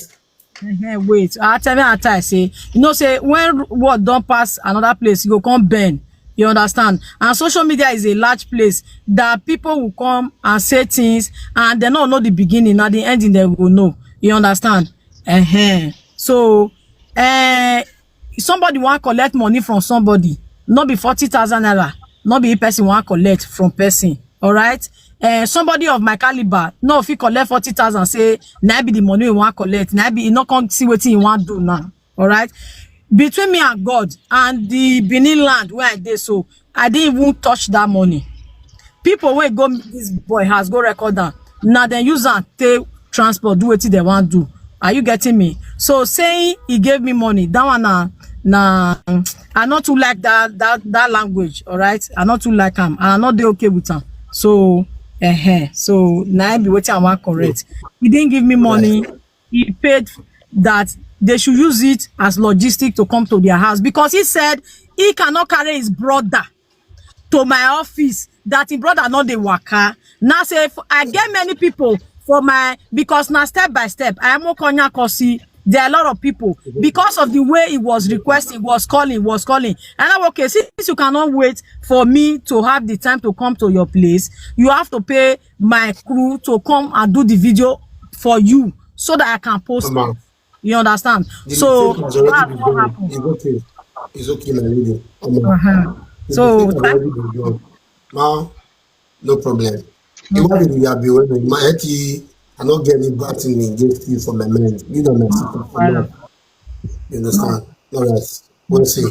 Eh, wait, I tell me, I tell say, you know, say when word don't pass another place, you go come burn. You understand? And social media is a large place that people will come and say things, and they don't know the beginning, not the ending. They will know. You understand? Uh-huh. So, uh, somebody want collect money from somebody, not be forty thousand naira, not be person want collect from person. All right. Uh, somebody of my caliber, no, if he collect forty thousand, say, na be the money he want collect, na be he not come see what he want do now. All right. Between me and God and the Benin land where I dey, so I didn't even touch that money. People wey go meet this boy house, go record am. Now then use am take transport, do wetin they want do. Are you getting me? So saying he gave me money, that one na na I not too like that that that language. All right, I not too like am, and I not dey okay with am. So, uh-huh. So now be wetin I want correct. He didn't give me money. He paid that they should use it as logistic to come to their house because he said he cannot carry his brother to my office, that his brother not the waka. Now say if I get many people for my, because now step by step, I am Okonya Kosi. There are a lot of people because of the way he was requesting, was calling, was calling. And I'm okay, since you cannot wait for me to have the time to come to your place, you have to pay my crew to come and do the video for you so that I can post. Come on. You understand? The So mistake has already that's been what done. Happened. It's okay. It's okay, my lady. Come on. Uh-huh. So, I've already been done. Now, no problem. You want to be happy when my head, I not get any bad thing against you for my mind. You don't know. You understand? All right. We'll see.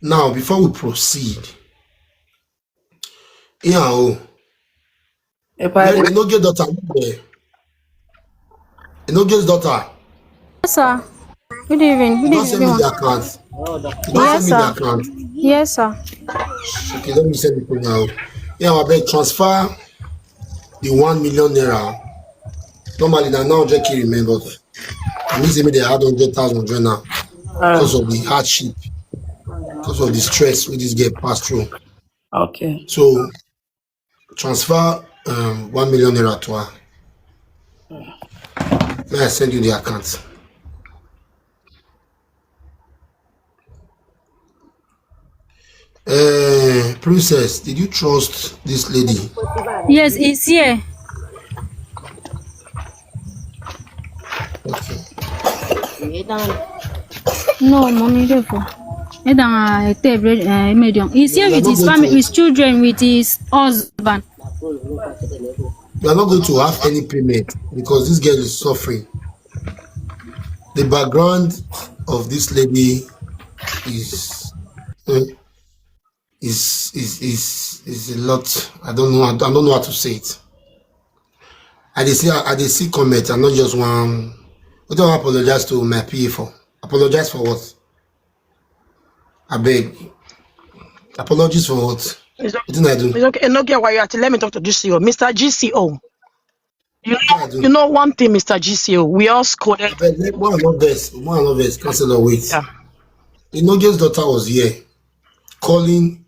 Now, before we proceed, yeah, oh, you no get daughter. You no get daughter. Yes, sir. Good evening. Good evening, everyone. You don't send me the account. You don't send me the account. Yes, sir. Okay, let me send it to now. Yeah, I beg transfer the one million naira. Normally, now now Jackie remember. I mean, say me they had hundred thousand join now because of the hardship, because of the stress with this girl pass through. Okay. So transfer um, one million naira to her. May I send you the account? Uh, Princess, did you trust this lady? Yes, it's here. Okay. No, mommy, therefore. He's here with his family, his children, with his husband. You are not going to have any payment because this girl is suffering. The background of this lady is eh, is is is is a lot. I don't know. I don't know how to say it. I dey see. I dey see comment. I'm not just one. What do I apologize to my P A for? Apologize for what? I beg. Apologies for what? It's okay. What did I do? It's okay. Enokia, why you at? Let me talk to G C O. Mister G C O. You know, you know one thing, Mister G C O. We all scolded. Abeg, let one another verse. One another verse. Cancel or wait. Yeah. Enokia's daughter was here calling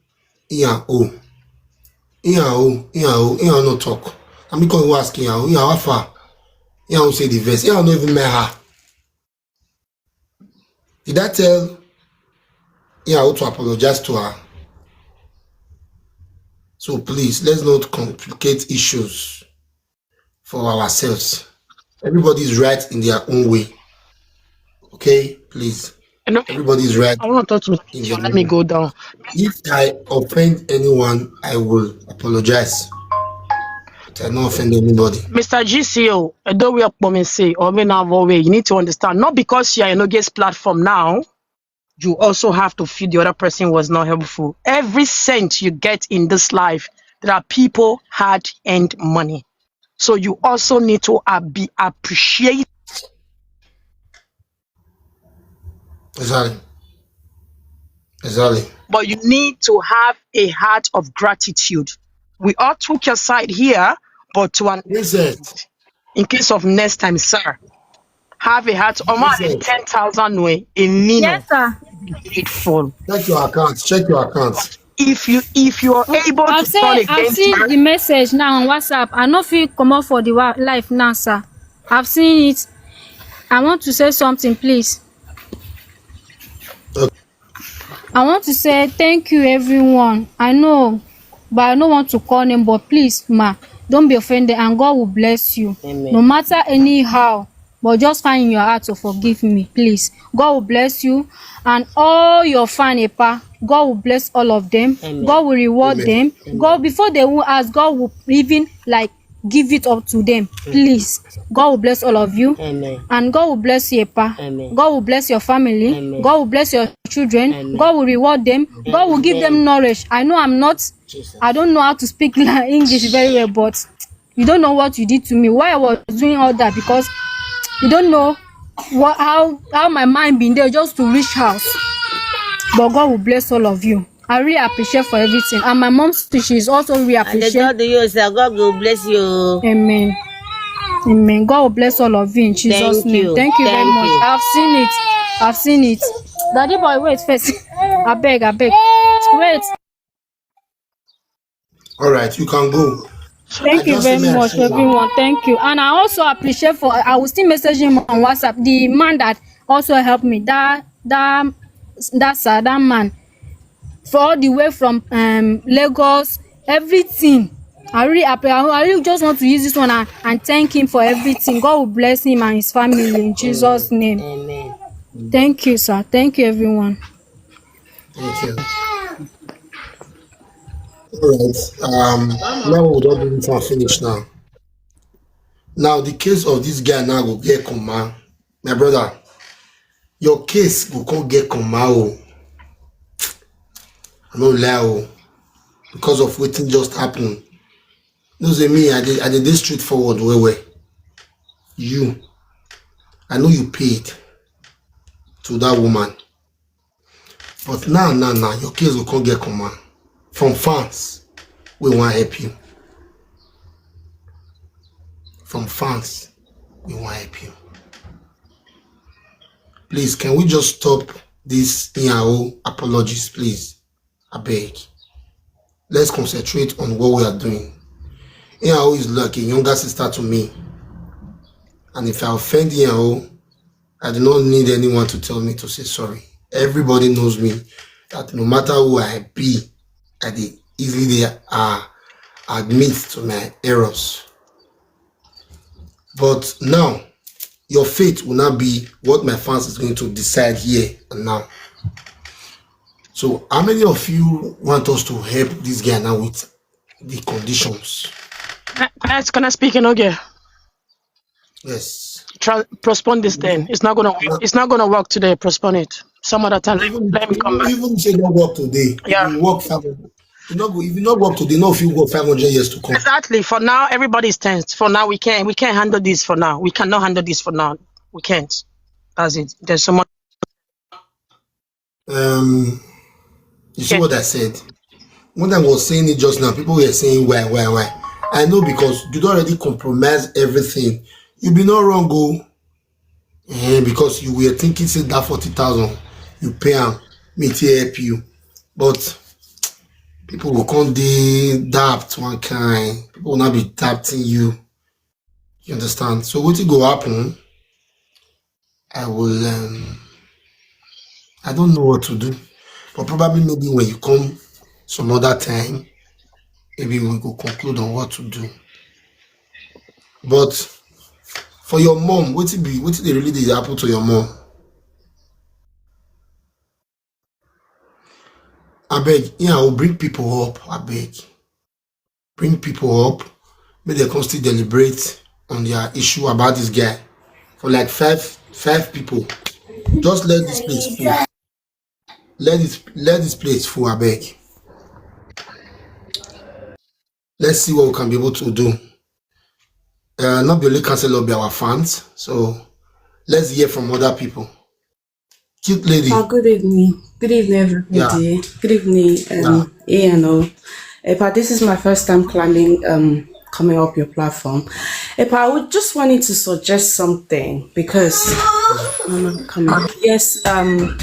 Ian O. Ian O. Ian O. Ian no talk. I'm going to ask Ian O. Ian, how far? Ian O say the verse. Ian no even met her. Did I tell Ian O to apologize to her? So please, let's not complicate issues for ourselves. Everybody is right in their own way. Okay, please. Everybody is right. I want to talk to you. Let me go down. If I offend anyone, I will apologize. But I don't offend anybody. Mister G C O, Edo we are say, or me now, you need to understand. Not because you are in Oge's platform now, you also have to feel the other person was not helpful. Every cent you get in this life, there are people hard-earned money. So you also need to uh, be appreciated. Exactly. Exactly. But you need to have a heart of gratitude. We all took your side here, but to an extent, in case of next time, sir, have a heart. Omo, ten thousand way, a minute. Yes, sir. Grateful. Check your account. Check your account. If you if you are able I've to seen, turn I've against seen her, the message now on WhatsApp. I no fit comot for the wa- life now, sir. I've seen it. I want to say something, please. Okay. I want to say thank you, everyone. I know, but I don't want to call name, but please, ma, don't be offended, and God will bless you. Amen. No matter anyhow, but just find in your heart to forgive me, please. God will bless you and all your fan, Epa. God will bless all of them. Amen. God will reward Amen. them. Amen. God, before they will ask, God will even like give it up to them. Please. God will bless all of you. Amen. And God will bless you, Epa. Amen. God will bless your family. Amen. God will bless your children. Amen. God will reward them. Amen. God will give them knowledge. I know I'm not, Jesus. I don't know how to speak English very well, but you don't know what you did to me. Why I was doing all that? Because you don't know what how how my mind been there just to reach house. But God will bless all of you. I really appreciate for everything. And my mom too, she is also really appreciate. And they told you, sir, God will bless you. Amen. Amen. God will bless all of you in Jesus' Thank name. You. Thank you Thank very much. You. I've seen it. I've seen it. Daddy boy, wait first. I beg, I beg. Wait. All right, you can go. Thank you very much, everyone. Thank you. And I also appreciate for I will still message him on WhatsApp. The man that also helped me, that that that sir, that man, for all the way from um, Lagos, everything. I really, appre- I really just want to use this one and, and thank him for everything. God will bless him and his family in Jesus' name. Amen. Thank you, sir. Thank you, everyone. Thank you. All right. Um, now we don do this one finish now. Now the case of this guy now go get comma. My brother, your case go come get comma o. I no lie o. Because of wetin just happen. No say me, I dey I dey dey straightforward well well. You, I know you paid to that woman. But now, now, now, your case go come get comma from fans wey wan help you. From fans wey wan help you. Please, can we just stop this Iyawo apologies, please? Abeg. Let's concentrate on what we are doing. Iyawo is like a younger sister to me. And if I offend Iyawo, I do not need anyone to tell me to say sorry. Everybody knows me that no matter who I be, I dey easily dey uh, admit to my errors. But now, your fate will not be what my fans is going to decide here and now. So, how many of you want us to help this guy now with the conditions? Can I, can I speak in Oge? Yes. Try postpone this thing. It's not gonna work. It's not gonna work today. Postpone it. Some other time. Let him, let him come back. Even say no work today. Yeah. If you work five hundred, you no go. If you no work today, no, if you work five hundred years to come. Exactly. For now, everybody's tense. For now, we can't. We can't handle this. For now, we cannot handle this. For now, we can't. As it, there's so much. Um, you see Yeah. what I said? When I was saying it just now, people were saying why, why, why. I know because you don already compromise everything. You be not wrong, go. Eh, because you were thinking say that forty thousand you pay am, me to help you. But people will come dey doubt one kind. People will not be doubting you. You understand? So wetin go happen? I will. Um, I don't know what to do, but probably maybe when you come some other time, maybe we go conclude on what to do. But for your mom, wetin be wetin dey really dey happen to your mom? Abeg, yeah, I will bring people up. Abeg, bring people up. Make dem come still deliberate on their issue about this guy for like five five people. Just let this place full. Let this let this place full, abeg. Let's see what we can be able to do. Uh, not be only council be our fans, so let's hear from other people. Cute lady. Oh, good evening. Good evening, everybody. Good evening, um, A N O. Epa, this is my first time climbing, um, coming up your platform. Epa, I would just wanted to suggest something because, um, come on. Yes, um,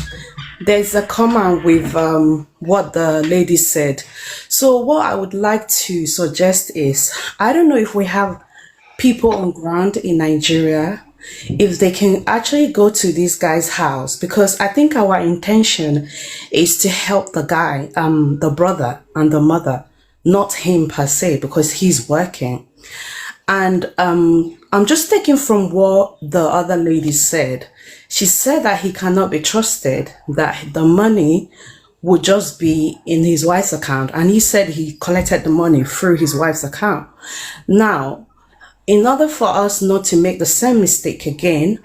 there's a comma with, um, what the lady said. So what I would like to suggest is, I don't know if we have people on ground in Nigeria, if they can actually go to this guy's house, because I think our intention is to help the guy, um, the brother and the mother, not him per se, because he's working. And, um, I'm just taking from what the other lady said. She said that he cannot be trusted, that the money would just be in his wife's account. And he said he collected the money through his wife's account. Now, in order for us not to make the same mistake again,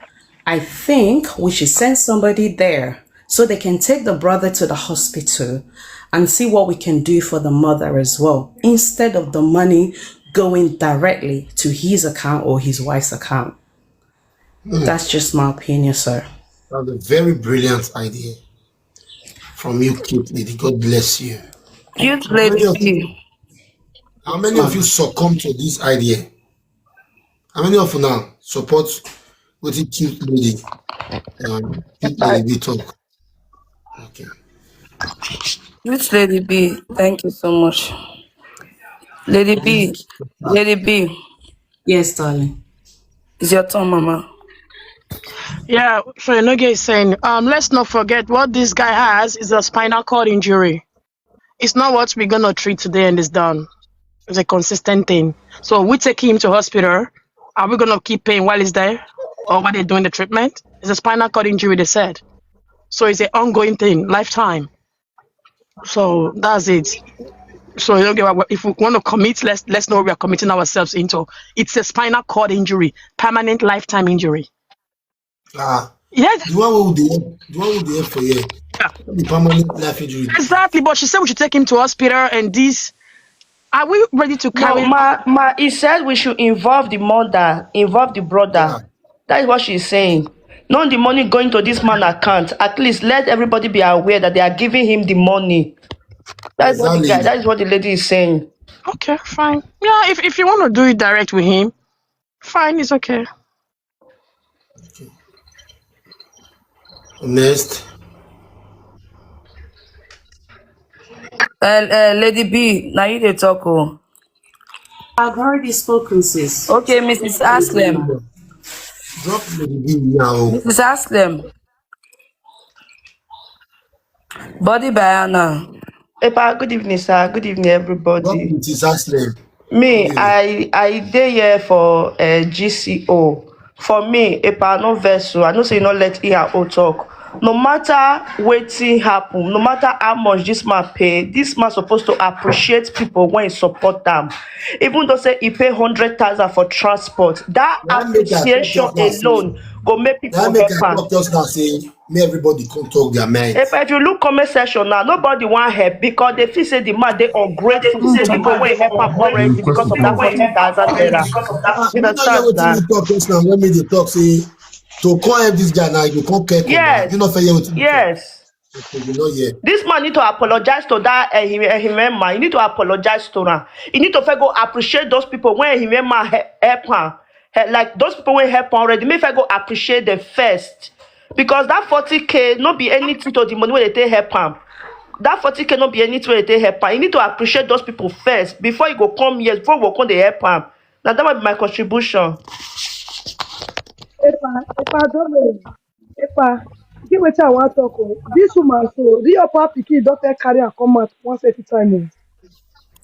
I think we should send somebody there so they can take the brother to the hospital and see what we can do for the mother as well, instead of the money going directly to his account or his wife's account. That's just my opinion, sir. That's a very brilliant idea from you, cute lady. God bless you. Cute How many lady of B. How many of you succumb to this idea? How many of you now support wetin cute lady, um, cute lady B talk? Okay. Cute lady B. Thank you so much. Lady B. Lady B. Yes, darling. It's your turn, mama. Yeah, Shinoge is saying, um, let's not forget what this guy has is a spinal cord injury. It's not what we're gonna treat today and it's done. It's a consistent thing. So we take him to hospital. Are we gonna keep paying while he's there, or while they're doing the treatment? It's a spinal cord injury, they said. So it's an ongoing thing, lifetime. So that's it. So you don't get what, if we want to commit, let's let's know what we are committing ourselves into. It's a spinal cord injury, permanent lifetime injury. Ah, Yes, the one who dey the one who dey for here. Yeah. The permanent life injury. Exactly. But she said we should take him to hospital and this. Are we ready to No, carry? ma, ma, he said we should involve the mother, involve the brother. Yeah. That is what she's saying. Not the money going to this man account. At least let everybody be aware that they are giving him the money. That's what the guy. Exactly. That is what the lady is saying. Okay, fine. Yeah, if, if you want to do it direct with him, fine, it's okay. Next. Uh, uh, Lady B, now you dey talk. Oh. I've already spoken, sis. Okay, Missus Aslem. Drop Lady B now. Missus Aslem. Body Bayana. Epa, good evening, sir. Good evening, Drop everybody. Missus Aslem. Me, Yeah. I I dey here for uh, G C O. For me, Epa, no vessel. I know say you no let E R O talk. No matter wetin happen, no matter how much this man pay, this man supposed to appreciate people when he support them. Even though say he pay hundred thousand for transport, that That make I appreciation talk just now say alone go make that people make help I am. talk just now say may everybody come talk their mind. If, if you look comment section now, nobody want help because they feel say the man they ungrateful to people when help am already because of that forty thousand naira. Ah, You you know understand what that? You talk just now when me dey talk say to call help this guy now you come care. Yes. You know fair wetin you talk. Yes. You know yeah. This man need to apologize to that uh, him, uh, him man. He need to apologize to her. He need to first go appreciate those people when him man he- help her. He- like those people when help her already. Make first go appreciate them first. Because that forty K not be anything to the money when they take help him. That forty K not be anything when they take help him. You need to appreciate those people first before you go come here, before we come they help him. Now that might be my contribution. Epa, Epa, don't worry. Epa, give wetin I wan talk o. This woman so, the upper pikin don first carry am come out one certain time o.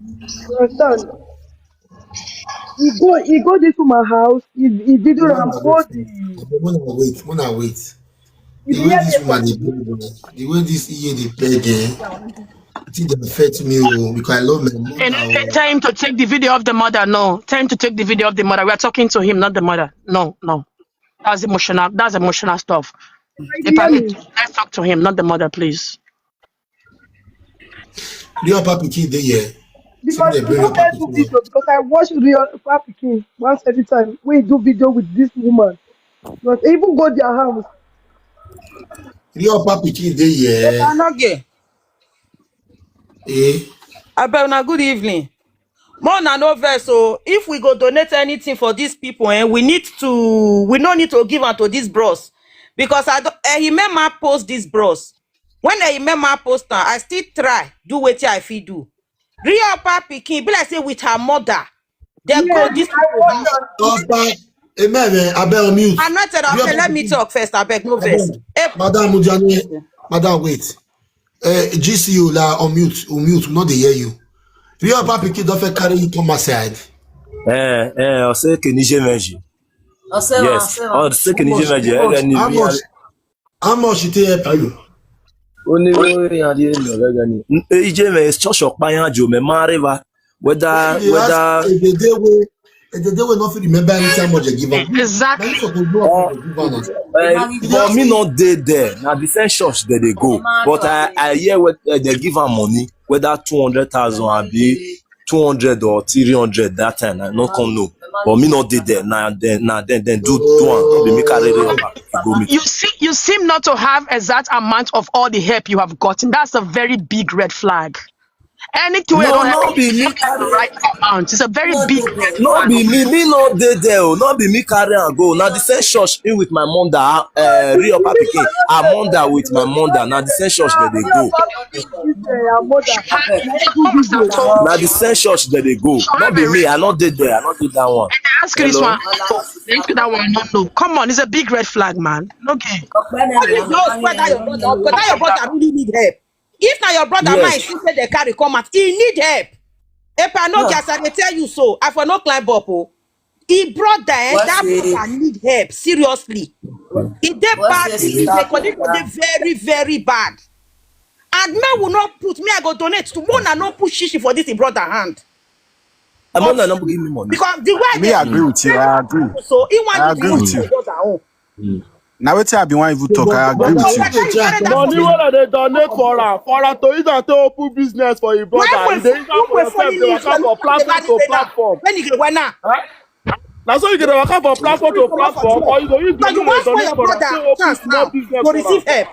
You understand? He go, he go this woman house. He, he video am go the. Mona wait, Mona wait. He The way hear this the woman dey beg, eh, the way this E A dey beg, eh, I think they affect me oh, because I love my mother. And Oh. tell him to take the video of the mother. No, tell him to take the video of the mother. We are talking to him, not the mother. No, no. That's emotional. That's emotional stuff. Epa, let's talk to him, not the mother, please. The upper pikin dey here. Because They you bring no up first do people. Video because I watch real upper pikin one certain time. We do video with this woman. But even go their house. The upper pikin dey here. Anoge. Eh? Abeg, una good evening. More na no vex o. If we go donate anything for these people, eh, we need to, we no need to give am to these bros. Because I don't, eh, Ehimema post these bros. When Ehimema post am, I still try do wetin I fit do. Real papa pikin, be like say with her mother, they go this people house. Upper, amen, eh, abeg unmute. I'm not, okay, let me talk first, abeg, no vex. Eh, Madam Mujani, madam, wait. Uh, G C U la unmute, unmute, we no dey hear you. Real papa pikin don fit carry you come outside. Eh, eh, Oseke Nijemeji. Yes, Oseke Nijemeji. Eh, ni How real. much? How much it take help you? Only way I dey know, like, ni. N-, eh, Ijeme is church of Payanjo, me marry ba. Whether, They whether ask if they dey way, if they dey way, not fit remember anytime much they give am. Now Exactly. you suppose know what they give am. Eh, but me not dey there. Now the same church that they go. But I, I hear what, eh, they give am money, whether two hundred thousand abi two hundred or three hundred that time. I no come know. But me not dey there. Now then, now then, then do do am. No be me carry it up. Go meet. You see, you seem not to have exact amount of all the help you have gotten. That's a very big red flag. Anything we No, don't no have be me the carry. Right amount. It's a very big red No flag. be me, me no dey there. Oh. No be me carry and go. Now the same church in with my mother, uh, real papa pikin. Amanda with my mother. Now the same church that they go. Now the same church that they go. Not be me. I not did there. I not did that one. Ask you this one. Ask you that one. No, no. Come on, it's a big red flag, man. Okay. No, whether your brother, whether your brother really need help. If now your brother, yes, mine, see say they carry come out, he need help. If I know, yes, I dey tell you so. I for no climb up. Oh. He brother, eh, that brother need help seriously. He dey bad. He dey very, very bad. And me will not put, me I go donate to one and not put shishi for this in brother hand. I'm not gonna give me money. Because the way Me, I agree with you. I agree. So he I want agree to with use you. the brother own. Now, wait till I be one even talk. I agree with you. The money wey dem dey donate for am, for am to use am take open business for him brother. He dey use am for yourself, dey waka for platform to platform. When you go now, Na so you go dey waka for platform to platform, or you go use the but you money wey want for donate your for am brother take open chance small now business to for receive am. Help.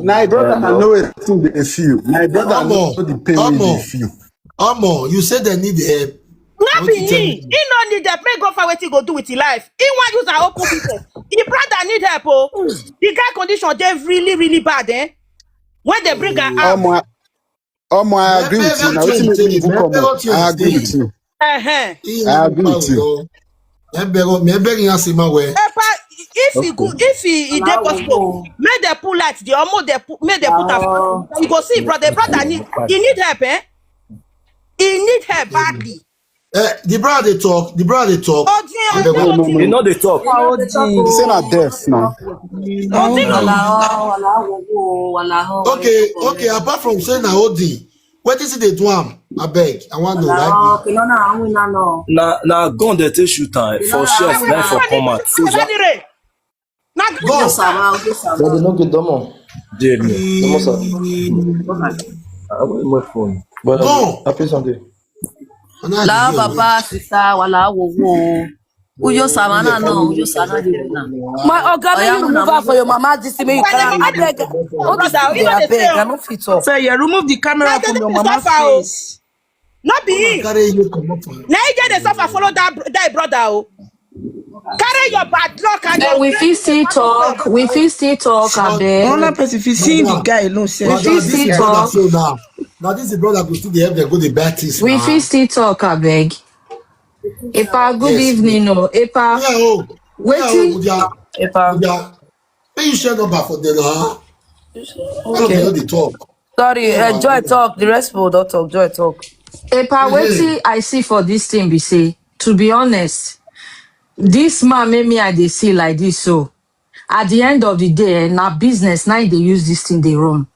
My brother, I know wetin dey feel. My brother, I know Omo, the pain wey dey Omo, feel. Omo, you say they need help. No What be you tell him. me? He no need help. Make God find wetin go do with his life. He want use and open business. His brother need help. Oh, the guy condition dey really really bad. Eh, when they bring her out. Omo, Omo, I agree with you. Now, wetin make me even come up? I agree with you. Uh-huh. I agree with you. Ẹ bẹ̀rù mi, ẹ bẹ̀rù yín àṣemá wẹ̀. Epa, if he go, if he, he dey possible, make they pull light. The omo they put, make they put am. You go see, brother, brother need, he need help, eh? He need help badly. Eh, the brother dey talk, the brother dey talk. Oh, dear, Abeg, oh, wait, dear. You know they talk. He say na deaf now. Oh, dear. Okay, okay. Apart from say na O D, wetin still dey do am? Abeg, I wan know. Like, Na na gun dey take shoot am for chest, then for come out. So that Anyway, na God, But they no get domo. dey me. Domo sir. I want my phone. But Go. Happy Sunday. Una La dey baba sista wala wo wo. Uyo samana no, uyo sana de na. My oga, may Oya, you una remove her for your mama this thing, may you carry am. Abeg, all this thing dey abeg, I no fit talk. Say you remove the camera na from the your thing mama suffer o. Face. No be him. Carry you comot for. Na him get the suffer follow that br- that brother o. Carry your bad luck and Eh, your we fit still talk. We fit still talk. Abeg. Another person, if you see the guy alone, say We But fit now this still is brother talk. So now, now this is brother go still dey help them go dey buy things. We Now. fit still talk. Abeg. Epa, good Yes, evening. No, Epa. Yeah, oh, yeah, oh, Wetin? Odia, Epa. Odia. May you share number for them, huh? All of Okay. them dey talk. Sorry, uh, Joy talk. The rest people don't talk. Joy talk. Epa, Mhm. wetin I see for this thing be say, to be honest, this man make me I dey see like this. So at the end of the day, eh, na business na him dey use this thing dey run.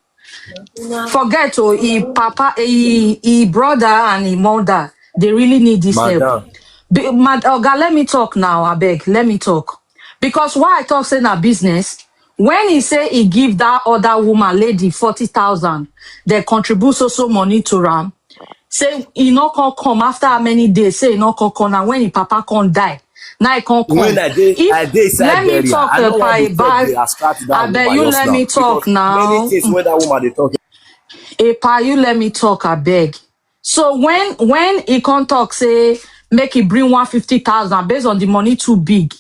Forget oh, he papa, he, he brother and he mother, they really need this help. Madam. Be, mad, oga, let me talk now, abeg. Let me talk. Because why I talk say na business, when he say he give that other woman lady forty thousand, they contribute so so money to am. Say he no come come after how many days? Say he no come come. Now when his papa come die, now he come come. When I dey, If I dey inside let me burial. talk, I uh, don't want pa- to talk. pa- They are start that I beg woman you, just let now. me talk Because now. Many things when that woman dey talk. Epa, you let me talk, I beg. So when when he come talk say make he bring one fifty thousand based on the money too big.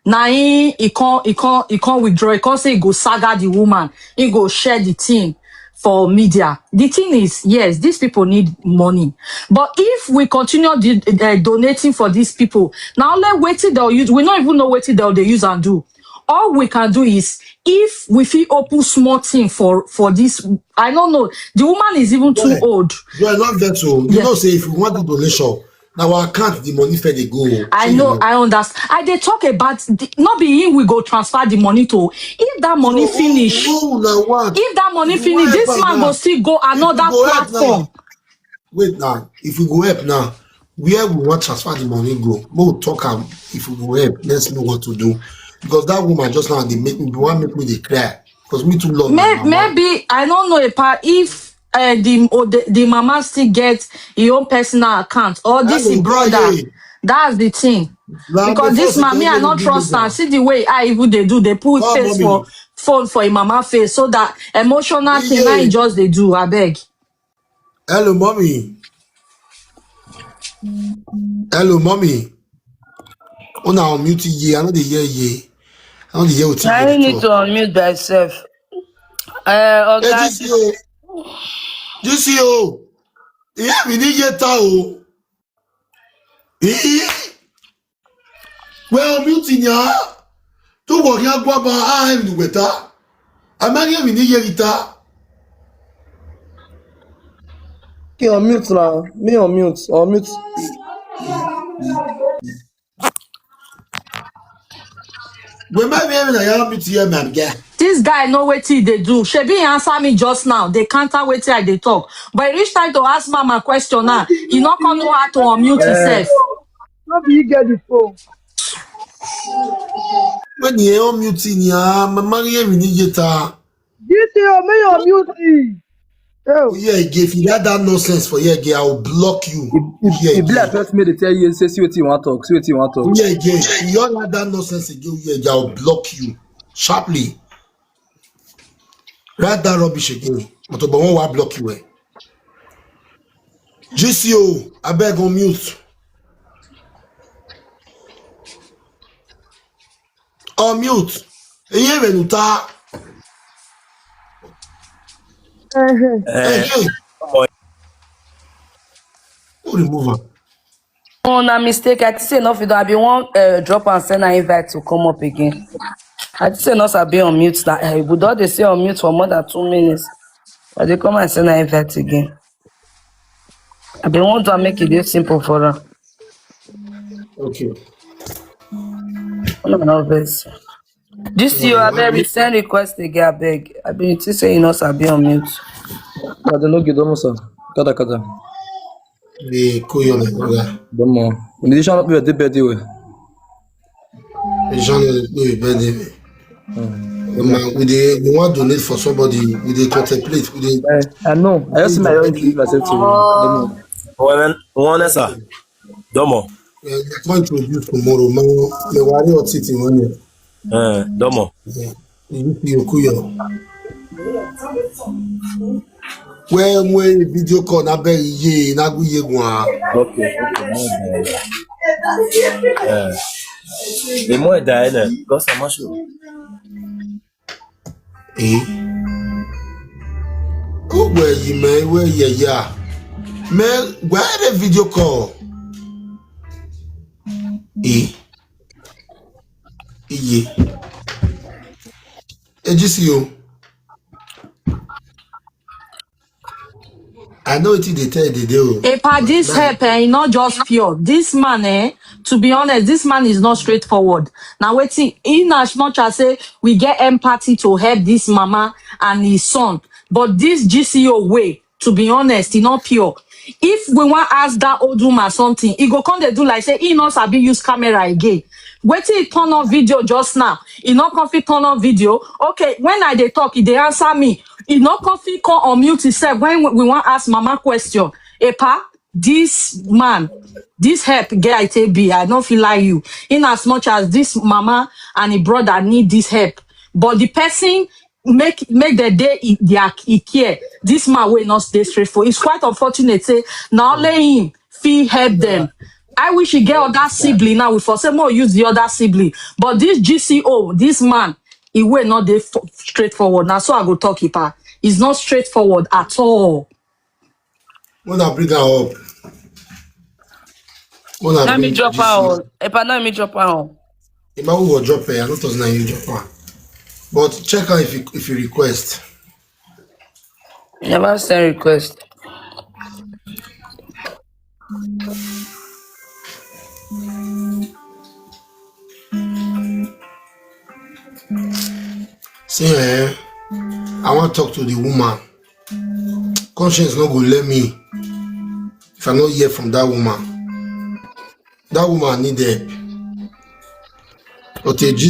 Now he he can't he can't he can't withdraw. He can't say he go saga the woman. He go share the thing for media. The thing is, yes, these people need money. But if we continue the, uh, donating for these people, now let wait till they'll use. We don't even know what they'll they use and do. All we can do is if we feel open small thing for for this. I don't know. The woman is even too Yeah. Old. You are not vex o. You Yeah. Know say if you want the donation, now our account the money fair dey go. I Shey you know, I understand. I dey talk about the, not be him we go transfer the money to. If that money So, finish, who, who una want? If that money If you finish, want this help man now, go still go if you another go help now, platform. Wait now. If we go help now, where we want transfer the money go? We will talk am. If we go help, let's know what to do. Because that woman just now they make me want make me dey cry. Because me too love my May, mama. Maybe I don't know, Epa, if uh, the, oh, the the mama still get his own personal account or this Hello, his brother. brother. That's the thing. Now, Because this before man, me, I security not trust do am. that. See the way I even they do, they put Come, face mommy. For phone for his mama face so that emotional thing now Yeah. He just they do. I beg. Hello, mommy. Hello, mommy. Una unmute ye. I know they hear ye. I know they hear what I you need to talk. Unmute myself. Uh, Hey, Oga, G C O. G C O. Yeah, we need ye tao. Eh? Well, unmute in ya. Tu go ya gwa ba a hem ni weta. Amani mi ni ye rita. Okay, unmute now. Me unmute. Unmute. We ma me na ya unmute here, man. Yeah. This guy know wetin he dey do. Shebi he answer me just now. Dey counter wetin I dey talk. But e reach time to ask mama question now. He no come know how to unmute himself. No be you get the phone. When you unmute in ya, mama ye mi ni yeta. This is me unmute. Oh, Yeah, again, if you had that nonsense for here again, I will block you. If, if, Yeah, if be like again. Person make dey tell you, say, "See wetin you want talk, see wetin you want talk." Yeah, again. If you all had that nonsense again, yeah, again, I will block you sharply. Write that rubbish again. But but one will block you. Eh? G C O, I beg on mute. On mute. Eye renuta. uh-huh. Eh, Again. boy. Who remove am? Oh, na mistake. I think say no fit. I be one uh, drop and send an invite to come up again. I think say no sabi on mute. That uh, we don dey say on mute for more than two minutes. I dey come and send an invite again. I be want to make it dey simple for her. Okay. No, no vex. This you, I beg, send request again, I beg. I been think say you no sabi on mute. I don't know, get almost. Kada kada. The Koyo, my brother. Don't know. Musician not be a debate way. The genre no be bad name. The man, we dey we want donate for somebody. We dey contemplate. We dey I know. I just see my own give myself to. Don't know. One, one, sir. Domo. uh, we come introduce tomorrow. Me me worry or titi one. Eh, Domo. You see Okuyo. When when video call na be ye na gu ye gwa. Okay, okay, no, no. Eh. The more that, eh, because I'm not sure. Eh. Oh, where you man? Where you ya? Man, where the video call? Eh. Iye. Ejisiyo. I know what they tell the deal. Epa, this help, eh, e not just pure. This man, eh, to be honest, this man is not straightforward. Now, waiting, in as much as say we get empathy to help this mama and his son, but this G C O way, to be honest, e not pure. If we want ask that old woman something, he go come dey do like say he not sabi use camera again. Wetin he turn on video just now? He not come fit turn on video. Okay, when I dey talk, he dey answer me. He not come fit come unmute himself when we want ask mama question. Epa, this man, this help get I take be. I don't feel like you. In as much as this mama and his brother need this help, but the person make make the day e their e care. This man will not stay straightforward. It's quite unfortunate. Say now only him feel help them. I wish he get other sibling now. We for say more use the other sibling, but this G C O, this man, he will not dey f- straightforward. Now so I go talk it. He's not straightforward at all. When I bring her up. When I Let me bring drop G C. Her on. Epa, let me drop her on. If I will drop her, I don't know now you drop her. But check her if you if you request. Never send request. See, eh, I want to talk to the woman. Conscience not go let me if I not hear from that woman. That woman need help. But a G